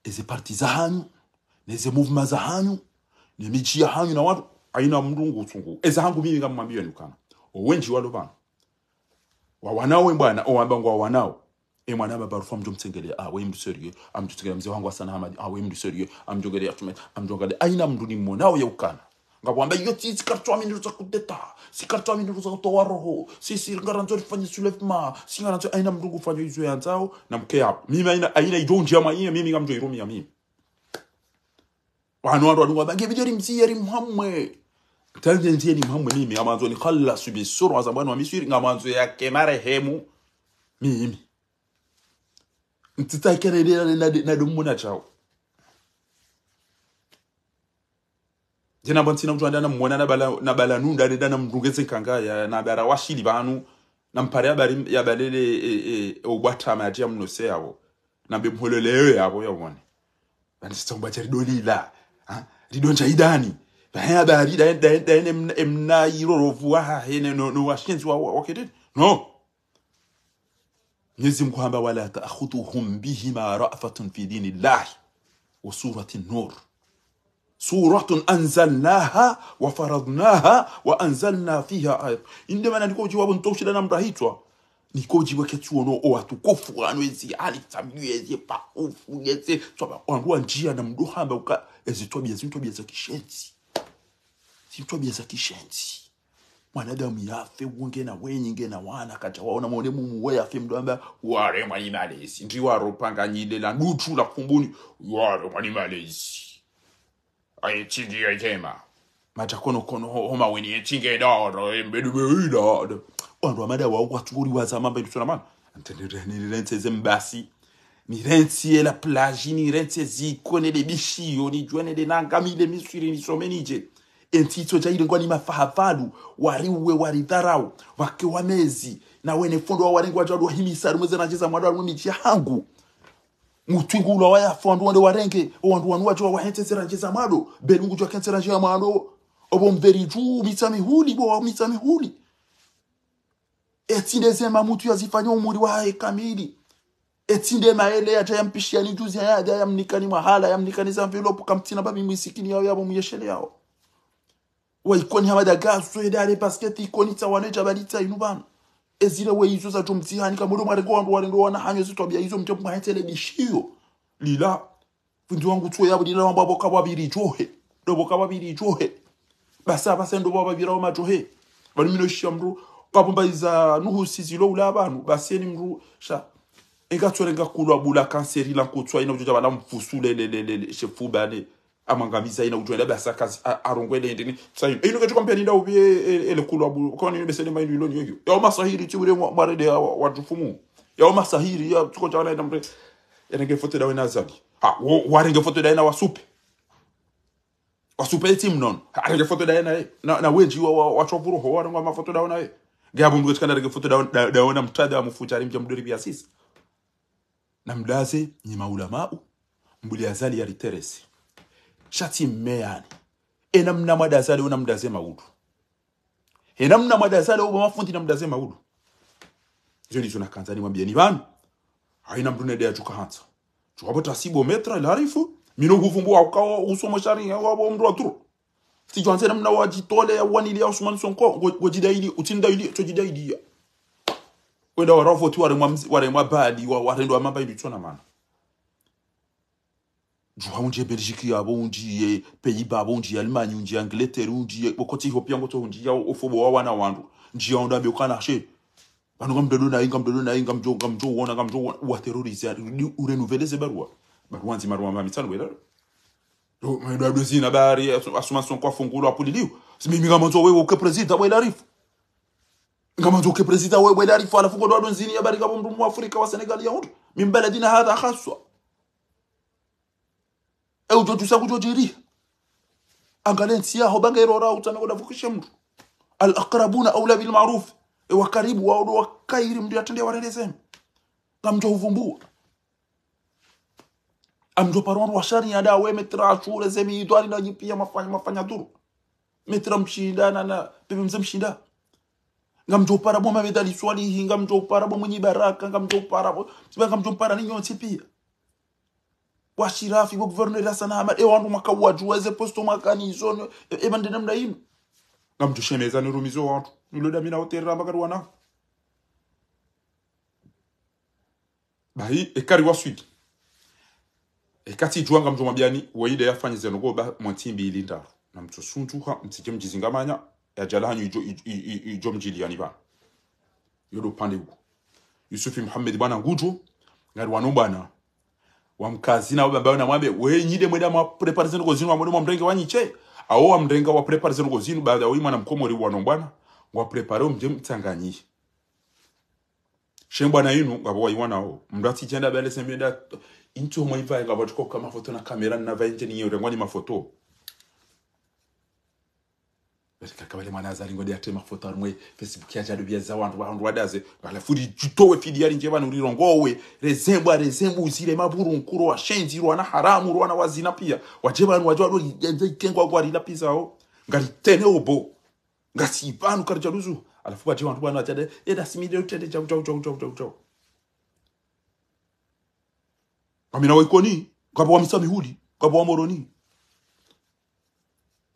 Eze parti zahanyu, neze mouvement zahanyu, ne midji yahanyu na wandru, haina mndru ngutsungu. Eza hangu mimi ngamwambiyo nukana. Owendji walo pvanu. Wawanao we bwana, owamba ngwawanao. E mwana baba Rufa amdjo mtsengelea, ah, we mndru sérieux, amdjo tsengelea mze wangu Hassan Hamadi, ah, we mndru sérieux, amdjo ngelea tume, amdjo ngelea, haina mndru ni mwonao ya ukana. Ngapvo wamba iyo tsi, tsi karitsu amini ruza kudeta, tsi karitsu amini ruza kutowa roho, tsi, tsi ngarandzo rifanye soulèvement, tsi ngarandzo haina mndru ngufanyo izo yandzao, na mke yapvo. Mimi haina, haina idjo ndjia mwa iye, mimi ngamdjo irumia mimi. Wanu wandru wanu ngwamba, nge video rimziye rimhamwe. Tanje nziye rimhamwe mimi, ngamandzo ni khalas bisuru, wazambwani wa Miswiri, ngamandzo yake marehemu. Mimi. Ntita ikene ile na, na, na dumuna chao. Djena bo ntsina mndru anda na mwona na bala, na bala nunda, nda na mndru ngeze nkanga ya, na bara washili pvanu, na mpare ya bari, ya balele, e, e, ubwata madji ya mnose yapvo. Na be mholele yo yapvo ya wone. Bani sitsa mbwa chari dolila. Ha? Rido ndja idani. Bahe ya bari, da, da, da, em-, emna irorovu wa ha, hene, no, no, washenzi wa, wa, wa kete. No. Mwenyezi Mungu hamba, ولا تأخذكم بهما رأفة في دين الله. Wa surati Nur. سورة أنزلناها وفرضناها وأنزلنا فيها آيات. Inde mana niko uji wabo ntoshinda na mrahitswa. Niko uji weke tsuono o watukufu wanu ezi hali tsabiya ezi paufu ezi. Tswaba, wandru wandjia na mdo hamba uka ezi twabiya, ezi twabiya za kishenzi. Ezi twabiya za kishenzi. Mwanadamu yafe, uwo ngena wenyi, ngena wana, kadja waona, mwone mumu we yafe, mdo amba, waremwa ni malezi. Ndi waro panga nyile la ndutu la kumbuni, waremwa ni malezi. Aye tsingi ya djema. Madja kono kono ho, ho maweni ye tsingi ya dada, ye mbedu be ida. Wandru wa mada wa ukwatunguri wa zama mbedu sona mana. Ntende ni rentse ze mbasi. Ni rentse ye la plage, ni rentse zikwe ne de bishiyo, ni djwe ne de nanga mi de Miswiri ni some ni dje. Entsi itso dja irengwa ni mafahafalu, wariuwe, waridharau, wake wamezi, na wene fundo wa warengwa djadu wahimisa harumwa ze randje za mwando harumwa midji yahangu. Mutwingulwa waya fundo wande warenge, o wandru wanu wadjo wahentse ze randje za mwando, belungu djo kentse randje ya mwando, obo mveri dju, Mitsamihuli, bo wa Mitsamihuli. Etsinde ze mamutsu yazifanya umuri wahahe kamili. Etsinde maele yadja yampishiyani juzi yadja yamnikani mahala, yamnikani za enveloppe, kamtsina babi mwisikini yao yabo muyeshele yao. Wa Ikoni Hamada Gazo, edare basket Ikoni tsa wane djabali tsa inu bana. Ezire we izo za jomtihani, kamudo mwarenge wandru warendo wana hanyo zitwabia izo mtse mwahetele bishiyo. Lila. Fundi wangu tsuwe yabo lila wamba boka babiri djohe. Ndo boka babiri djohe. Basa, basa ndo baba bira wa madjohe. Bani mino ishiya mdru. Kapumba iza nuhu sizilo ula banu. Basi eni mdru. Sha. Enga tsore nga kulwa bula kanseri la nkutswa ina udjo djabala mfusu le, le, le, le, le, shefu bane. Amangamiza ina udjo enda basa kazi, a, arongwe le ndini. Sa inu. Inu kechuka mpia ninda ubi e, e, ele kulwa bula. Kwa nini bese ne ma inu ilo ni yoyo. Ya uma sahiri tsi ule mwa-, mwarede ya wa-, watufumu. Ya uma sahiri ya tsuko djabala ina mdru. Ya nenge foto dawe na Azali. Ha, wo, warenge foto dawe na Wasupe. Wasupe eti mnono. Arenge foto dawe na ye. Na, na wendji wa, wa, wa chofuro ho, warenge mafoto dawe na ye. Nge abu mdru kechuka na renge foto dawe, da-, dawe na mtade wa mufujari mdja mdori bia sisi. Na mdaze, nyi maulamau, mbuli Azali ya riteresi. Sha tsi mmeyani. Ena mna mwada Azali, una mdaze maudu. Ena mna mwada Azali, uba mafundi na mdaze maudu. Izo ndizo nakandza nimwambie ni banu. Haina mdru nede ya chuka hantsa. Chuka bo tasibo metra, ilarifu. Mino huvumbua ukawa usomo shari ya wabo mdru wa turu. Tsi djwanze namna wadjitole ya wanili ya Ousmane Sonko, ngo, ngo djidaili, utsindaili, tso djidaili ya. Wenda wara voti waremwa mzi-, waremwa bali, wa, warendo wa mamba inu tsona mana. Djuha undjiye Belgique yabo, undjiye Pays-Bas abo, undjiye Allemagne, undjiye Angleterre, undjiye, bokoti iho pia ngoto undjiye, ofobo wa wana wandru. Ndjiya onda be ukana she. Banu ngamdodo na inga, ngamdodo na inga, ngamdjo, ngamdjo wona, ngamdjo wona, wa terroriser, uri, urenouvelle ze barua. Barua ndzima, barua mami tsanu, wela. Yo, maido ado zina bari, asu-, Ousmane Sonko afungulwa apuliliwa. Si mimi ngamandzo wewe uke président, wela rifu. Ngamandzo uke président, we-, wela rifu, halafu kodo ado ndzini ya bari kabo mdru mu Afrika wa Sénégal ya hundru. Min baladina hadha khaswa. E udjo tusa kudjo djiri. Angalia ntsi yaho, banga iro ra utsame koda vukishe mdru. الأقربون أولى بالمعروف. E wakaribu wao ndo wakairi mdru yatrende wareleze. Ngamdjo uvumbua. Ngamdjo paro wandru wa shari ya dawe metra ashure ze mi idwari na nyi pia mafanya, mafanya turu. Metra mshinda na, na, bibi mze mshinda. Ngamdjo para bo Mohamed Ali Soilihi, ngamdjo para bo Mwinyi Baraka, ngamdjo para bo, siba ngamdjo para ni nyontsi pia. Bo Ashirafi, bo gouverneur Hassan Hamada, e wandru mwaka wadjuwa, eze posto mwaka nizo, e, e bande namna inu. Ngamdjo shemeza ni rumizo wandru. Nilo damina hotel ramba kari wana. Bahi, e kari waswili. E kati djuwa ngamdjo mwambiani, waide yafanye zeno go ba mwantsi mbili ndraru. Na mtso sundjuha, mtsidje mdjizingamanya, ya djala hanyu idjo, idjo, idjo, idjo mdjiliyani ba. Yodo pande uko. Yusufi Muhammad bwana ngudjo, ngari wano bwana. Wa mkazi na wababa na mwambe, we nyide mweda mwa prépare zeno go zinu wa mwede mwa mrenge wa nyiche. Awo wa mrenga wa prépare zeno go zinu, baada wa imana mkomori wano bwana. Ngwa prépare mdje mtsanganyi. She mbwana inu, ngapvo wayiwanao. Mdru atsidjenda bale semeda, intso mwa ivaye ngapvo tsuko ka mafoto na kamera na vaye ndje ni yore ngwani mafoto. Basi kaka bale mwana Azali ngode atre mafoto harumwe Facebook ya djadu bia za wandru, wandru wadaze. Ngala fudi djutowe fidi yari ndje banu rirongowe. Rezembwa, rezembu, uzire maburu, nkuro, washenzi, rwana haramu, rwana wazina pia. Wadje banu, wadje wado, yenze ikengwa kwa rila pizao. Ngari tene obo. Ngasi pvanu karidja luzu. Halafu pvadje wandru pvanu wadjade, eda simide utrende djau, djau, djau, djau, djau, djau. Ngamina wa Ikoni, ngapvo wa Mitsamihuli, ngapvo wa Moroni.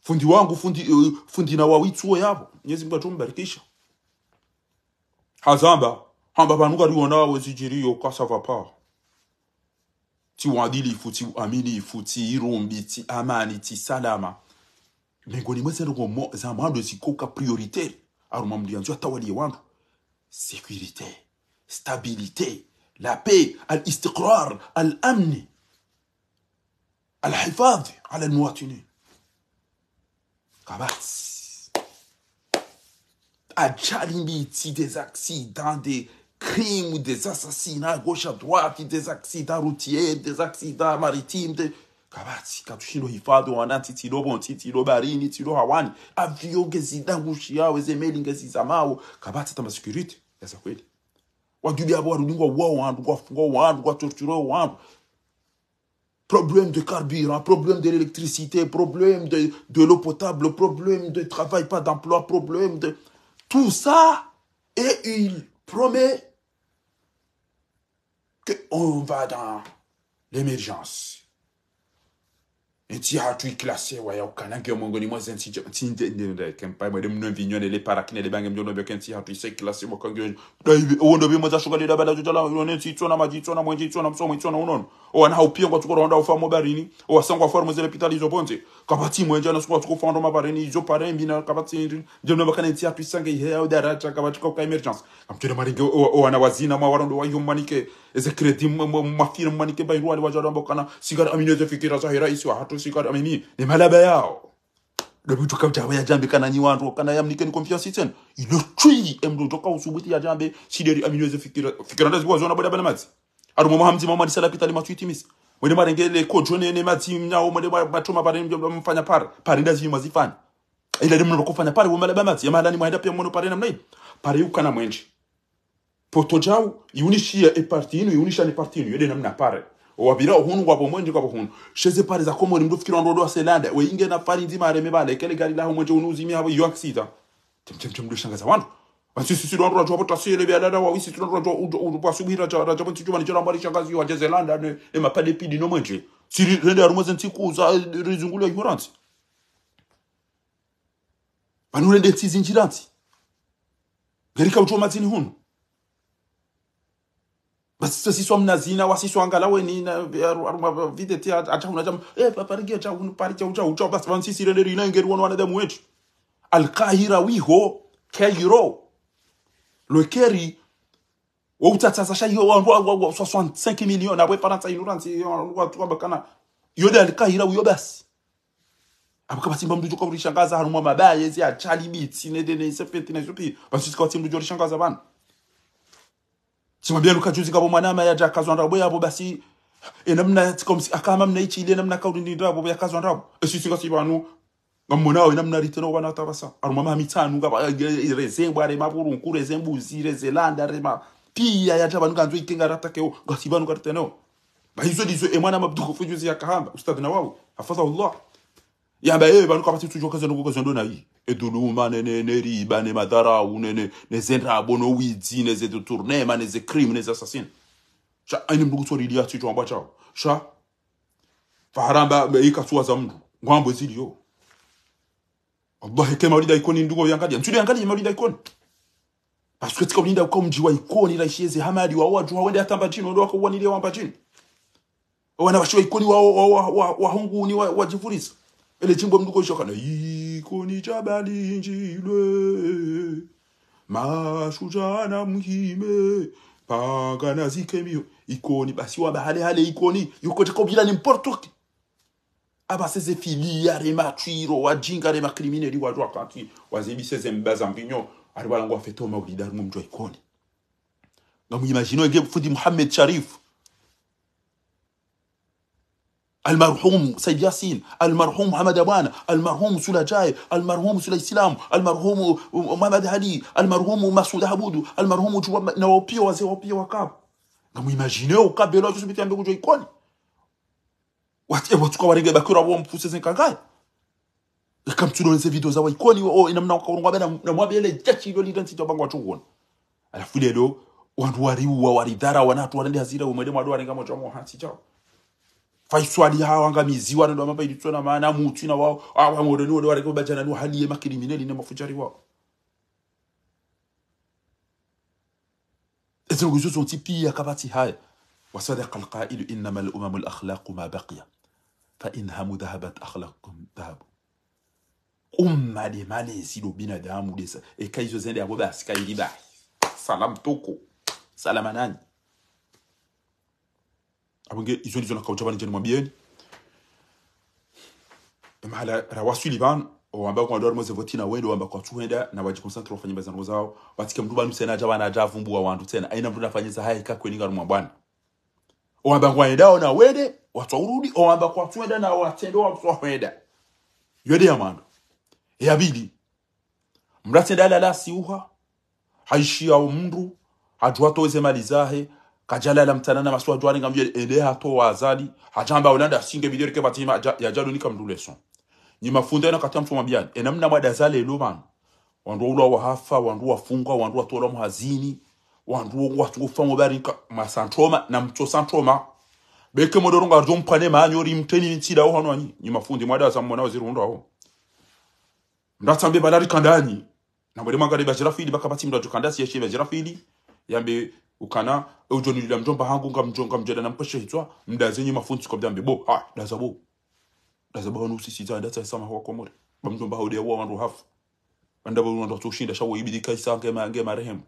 Fundi wangu, fundi, eh, fundi na wa Witsuwo yapvo. Mwenyezi Mungu atumbarikisha. Hazamba, hamba pvanu ngariona wezi djiriyo, ka ça va pas. Tsi uadilifu, tsi uaminifu, tsi irumbi, tsi amani, tsi salama. Mengoni mwa ze ndrongoo mo-, za mwando zikoka prioritaire. Harumwa mdru yandzo atawaliye wandru. Sécurité, stabilité, la paix, al-istiqrar, al-amn. Al-hifadh ala al-muwatinin. Kabasi. Ajali mbitsi, des accidents, des crimes, des assassinats à gauche, à droite, des accidents routiers, des accidents maritimes, des, Kapvatsi, katsushindo hifadhwi wanantsi, tsi ndo pvo ntsi, tsi ndo bahari, tsi ndo hawani. Avion ngezidangushiyawo, ze meli ngezizamawo. Kapvatsi hata ma sécurité ya za kweli. Wadjubi apvo warudi ngwauwao wandru, ngwafunga wandru, ngwatorturao wandru. Problème de carburant, problème de l'électricité, problème de, de l'eau potable, problème de travail, pas d'emploi, problème de... Tout ça, et il promet que on va dans l'émergence. Entsi yahatru iclassé, waya ukana ngiyo mwengoni mwa zentsi djo, ntsi nde, nde, nde, kempa, mwende mnwe mvinyo ne le paraki ne le bange mdjo no beke entsi yahatru ise classé, mwaka ngiyo, daivi, owo ndo bimwe za shuka le dabala djo djala, uno ne ntsi itsona madji, itsona mwenje, itsona msomo, itsona unono. Owana haupiya ngwatsuko ronda ufa mo baharini, owasangwa forme ze lapitali izo pvondze. Kapvatsi mwenje na suko watsuko fa ndo mabaharini, izo pare mbi na kapvatsi ndri, ndjo mna bakana entsi yahatru isange ihe ya udaradja, kapvatsi ka uka émergence. Kamtswele marenge, o, o, owana wazina, mwa warondo wa iyo mwanike, eze crédit, mwa, mwa, mwa fira mwanike, ba iruwali wadjalo amba ukana, sigara amini eze fikira za hera isi wahatru, sigara amini, ne malaba yao. Dobi tuka udjawe yadjambe kana nyi wandru, kana yamnike ni confiance tsena. Ilo twi, emdru djoka usubuti yadjambe, sideri amini eze fikira, fikira ndazi wazona boda bana madzi. Harumwa mwaha mdzima mwa disa lapitali matswiti misi. Mwende marenge le kodjo ne, ne madzi mnyawo, mwende mwa, mwatoma pare, mfanya pare. Pare ndazi mazifanya. Ila de mno kufanya pare, wo malaba madzi. Ya mahalani mwahenda piya mwono pare namna hini. Pare ukana mwenje. Poto djau, iunishiya e parti inu, iunisha ne parti inu, yode namna pare. Owapvira ohunu, ngwapvo mwenje, ngwapvo hunu. Sheze pare za Komori, mdru fikira wandru wa Selanda, we inge na pare ndzima hareme pvale, kele gari laho mwenje unu uzimi hapvo, iyo aksida. Tem, tem, tem, mdru shangaza wandru. Wansi sisi wandru wadjuwa pvo tasi ele bia lala, wawisi tu wandru wadjuwa, udjo, udjo, pvwa subuhi radja, radja, pvo ntsi djumani, djera mbali shangazi, wadje Zelanda, ne, ne mapade pidi no mwenje. Siri, rende harumwa ze ntsiku za, eh, rizungule ignorance. Pvanu rende ntsi zindjira ntsi. Ngerika udjo madzini hunu. Basi sisi swa mna zina, wasi swa angala weni, na, aru, aru, ma, videti, a, acha huna jam, eh, pa, pari ge, acha hunu, pari, acha, acha, acha, basi, pvanu sisi rende rina, ngeri wono wanadamu wetru. Alkahira wiho, Cairo. Le Caire, wa utsatsaza sha iyo wa, wa, wa, wa soixante-cinq millions, na we Farantsa inu rantsi, wa, wa, wa, bakana. Iyo de Alkahira, uyo basi. Apvo kapvatsi mba mdru djoka urishangaza harumwa mabaye, zi ajali bitsi, ne, ne, ne, sefeti, ne, supi. Basi tsika watsi mdru djo urishangaza pvanu. Tsimwambia nuka juzi ngapvo mwanama yadja kazwa ndrabo yapvo basi. E namna tsika umsi, akama mna ichi ile namna kauri ndi ndrabo ya kazwa ndrabo. E sisi ngasi pvanu. Ngamwonao e namna riteno pvanu hata pvasa. Harumwa maha mitsanu ngapvo, eh, reze mbwa, re mapurunku, reze mbuzi, reze landa, re ma. Piya yadja pvanu ngandzo ikenga ratakeo. Ngasi pvanu kariteneo. Ba izo ndizo e mwana mabduko fujuzi yakahamba. Ustadh Nawawi. Hafadhahullah. Yamba, eh, pvanu kapvatsi tsudjo kaza ndrongo kaza ndo nayi. E dhuluma, ne, ne, ne riba, ne madharau, ne, ne, ne ze ndrabo, no widzi, ne ze détournement, ne ze crime, ne ze assassin. Sha, aini mdru kutsori liya tsi chwamba chao. Sha, faharamba, me ika tsuwa za mdru. Ngwambo ziliyo. Wallahi, ke maulida Ikoni ndrongo yangalia. Ntsudu yangalia maulida Ikoni. Parce que tsika ulinda uka mdji wa Ikoni, raisi eze hamadi wa wadjuha wende hata Mbadjini, wende waka uwanile wa Mbadjini. Wana washiwa Ikoni wa, wa, wa, wa, wa Hunguni wa, wa djivurisa. Ele djimbo mdru ko ishoka na Ikoni djabali ndjilwe. Mashudjana muhime. Panga na zikemiyo. Ikoni basi wa bahale hale Ikoni. Yuko teko bila n'importe qui. Apvasa eze filiya re matswiro, wadjinga re ma criminels, wadjuwa kantsi, wazibisa eze mba za mvinyo, ari walangwa fete o maulida harumwa mdji wa Ikoni. Ngamu imagine enge fundi Mohamed Sharif. Almarhum Said Yasin, almarhum Hamada Bwana, almarhum Sula Djae, almarhum Sula Islam, almarhum, uh, Mohamed Ali, almarhum Masoud Abdou, almarhum Djouba, na wao piya, wazee wao piya wakapvo. Ngamu imagine o kabelo wa Yusuf Biti ambe kudjo Ikoni. Wati, e, watsuka warenge bakura wo mpvuse ze nkangaya. Eka mtsudo nze video za wa Ikoni, o, ina mna wakaurunga bena, na mwabele jachi ilo lida ntsi djabanga watsukuona. Halafu lelo, wandru wariuwa, waridhara, wana hatru warende hazira, umwede mwado warenga mwadjo wa mwa hantsi djao. Faiswali hawa ngamiziwa, na ndo mamba ili tsona maana, mutsu na wao, awa mwodoni wado warenge ubadjana ni hali ye ma criminels ne mafudjari wao. Ezi ndrongo izo zontsi piya kapvatsi haya. وصدق القائل: إنما الأمم الأخلاق ما بقي، فإن هم ذهبت أخلاقهم ذهبوا. Umma de malezi do binadamu desa. Eka izo zende apvo basi kayili bahi. Salam tuku. Salama nanyi. Apvo nge, izo ndizo nakaudja pvanu ndjeni mwambiyeni. Emahala rawaswili pvanu, owamba kwa ndo harimwa ze voti na wendo, wamba kwatsuhenda, na wadjiconcentre wafanye mba ze ndrongo zawo. Watsike mndru pvanu tsena adja pvanu adja avumbuwa wandru tsena. Haina mndru nafanye za hahe ka kweni ngarumwa bwana. Owamba ngwendao na wende, watsuhurudi, owamba kwatsuhwenda na watsendo watsuhwenda. Yo nde ya mwando. Ya pvili. Mndru hatsenda halala hasiuha, haishiya omndru, hadjuha hatowa ze mali zahe, kadjalala mtsana na masihu hadjuha harenga mdru ende hatowa Azali, hadjamba ulanda singe milioni ke pvatsima, yadja-, yadjadonika mndru leso. Nyi mafundi ena kati ya mtso mwambiani, ena mna mwadaza lelo pvanu. Wandru waulwa wahafa, wandru wafungwa, wandru watolwa mhazini, wandru watsungu fa mobari ka masantoma, na mtso santoma. Beke modoro ngaridjo mpvane manyo ri mtreni ntsida ohanwanyi, nyi mafundi mwadaza mwona waziri hundra ho. Mndru hatsambe pvala rikandani. Na mwele mwangalie Bajirafili, ba kapvatsi mndru adjo kandasi yeshe Bajirafili. Yambe ukana, e udjo nilila mdjomba hangu, ngamdjo-, ngamdjo enda na mpeshe hitswa, mdaze nyi mafundi kwa mdambe. Bo, ha, daza bo. Daza bo, wanu usisi za, daza sama hawa Komori. Ba mdjomba haude ya wa wandru hafu. Anda bo wandru watsushinda, sha wo ibidi kaisa nge ma-, nge marehemu.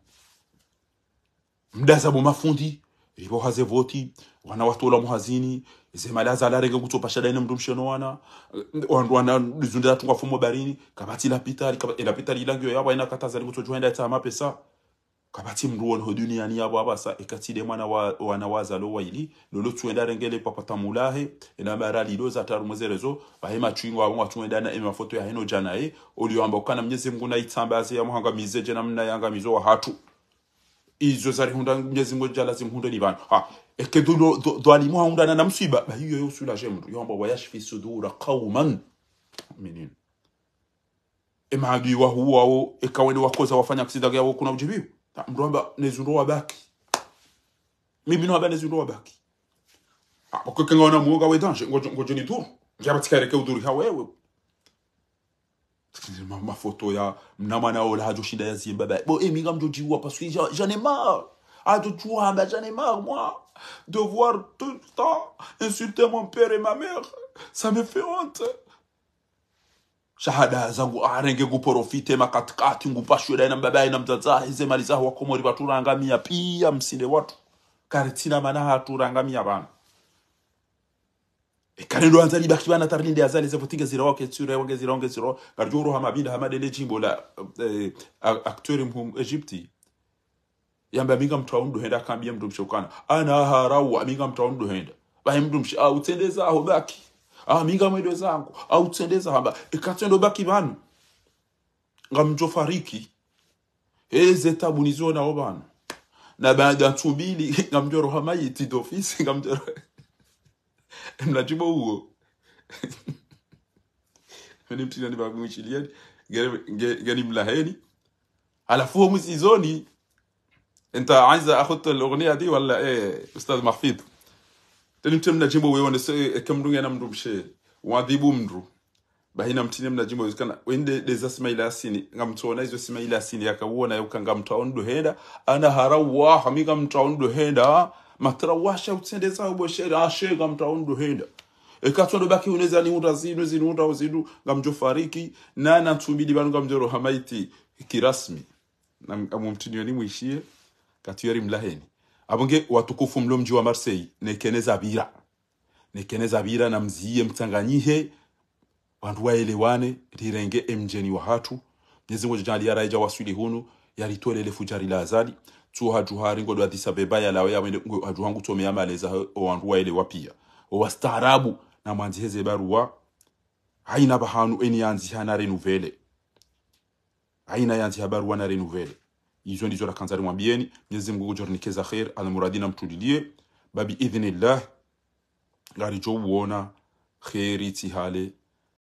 Mdaza bo mafundi, ripvoha ze voti, wana watolwa mhazini, ze mali Azali harenge ngutsopasha daine mndru mshe no wana, eh, wandru wana dizundra tunga fumo barini, kapvatsi lapitali, kaba-, e lapitali ilangiyo yapvo haina kataza ngutsodjo hwenda yatsaha mapesa. Kapvatsi mndru wono ho duniani yapvo apvasa, eka tsi nde mwana wa, wana wa Azali waili, lolo tsuhwenda harenge le papa tamulahe, ena bara lilo za taru mwezerezo, pvahe matshwingo apvo ngwatsuhwenda na ema foto yahe no djana ye, oliyo amba ukana Mnyezi Mngu na itsambaze ya muhangamize djena mna yangamizo wahatru. Izo zarihundra Mnyezi Mngu djala zimhundre ni pvanu. Ha, eke dhu-, dhu-, dhwalimu hahundrana na msiba, ba hiyo yo sula je mndru. Yo amba ويشفي صدور قوم مؤمنين. E maadui wahuwawo, eka wende wakoza wafanya aksida yawo kuna udjibiwa. Ha, mndru amba nezundro wabaki. Mimi no amba nezundro wabaki. Ha, bakwe kenga wana muonga we danger, ngodjo, ngodjo ni dhuru. Ngiya pvatsi kareke udhuru ha wewe. Ma-, mafoto ya mna mwana ola hadjo shinda ya zimba ba. Bo, eh, mi ngamdjo djiwa parce que j'en, j'en ai marre. Hadjo djiwa amba j'en ai marre, moi, de voir tout le temps insulter mon père et ma mère. Ça me fait honte. Sha hada zangu harenge ngu profiter makatikati ngu pashwe daina mbaba ina mdzadze, hize mali zaho wa Komori pvatsu rangamia pia msinde watru. Karitsina mana hatsu rangamia pvanu. Eka nendo Azali baki pvanu hata rilinde Azali ze voti nge zirawa ke tsure, wange zirawa, nge zirawa. Ngaridjo uroha mabinda hama ndele djimbo la, eh, a-, acteur mhuu Egypte. Yamba mi ngamtsaho ndo henda kambiya mndru mshe ukana. Ana harawa, mi ngamtsaho ndo henda. Bahi mndru mshe, ah, utsende zaho baki. Ah, mi ngamwendo zangu. Ah, utsende zaho ba. Eka tsendo baki pvanu. Ngamdjo fariki. Eze tabu nizonao pvanu. Na baada ntsu mbili, ngamdjo roha mayiti d'office, ngamdjo roha. Mna djimbo uwo. Mimi mtini ni babu mshiliani. Nge, nge, ngeni mlaheni. Halafu ho mwisizoni. Enta aiza akhut al-ughniya di wala, eh, Ustadh Mahfidh. Teni mtini mna djimbo wewe wonese, eh, eke mndru ngena mndru mshe. Wadhibu mndru. Bahi na mtini mna djimbo yuzikana. Wende ndeza Simaila Yasini. Ngamtsona izo Simaila Yasini. Yaka uona yuka ngamtsaho ndo henda. Ana harawa, hami ngamtsaho ndo henda. Matrawasha utsende zaho bo shere. Ashe ngamtsaho ndo henda. Eka tsondo baki uneza ni unda zinu, zinu unda zinu. Ngamdjo fariki. Na, na ntsu mbili pvanu ngamdjo roha mayiti. Kirasmi. Na, amu mtini yoni mwishiye. Kati yari mlaheni. Apvo nge watukufu mlo mdji wa Marseille. Nekene zapvira. Nekene zapvira na mziye mtsanganyihe, wandru waelewane, rirenge emdjeni wahatru. Mnyezi Mngu djadjaaliya raidja waswili hunu, yaritwelele fudjari la Azali. Tsu hadjuha ringo ndo Addis Abeba yalawe yawende, ngo hadjuha ngu tsome ya maleza, o wandru waelewa pia. O wastaarabu, na mwandzihe ze baruwa, haina pvahanu eni yandziha na renouveler. Haina yandziha baruwa na renouveler. Izo ndizo rakandza rimwambiyeni, Mnyezi Mngu ngudjo rinike za kheri, almuradi na mtuliliye, ba bi idhnillah, ngaridjo uona kheri tsi hale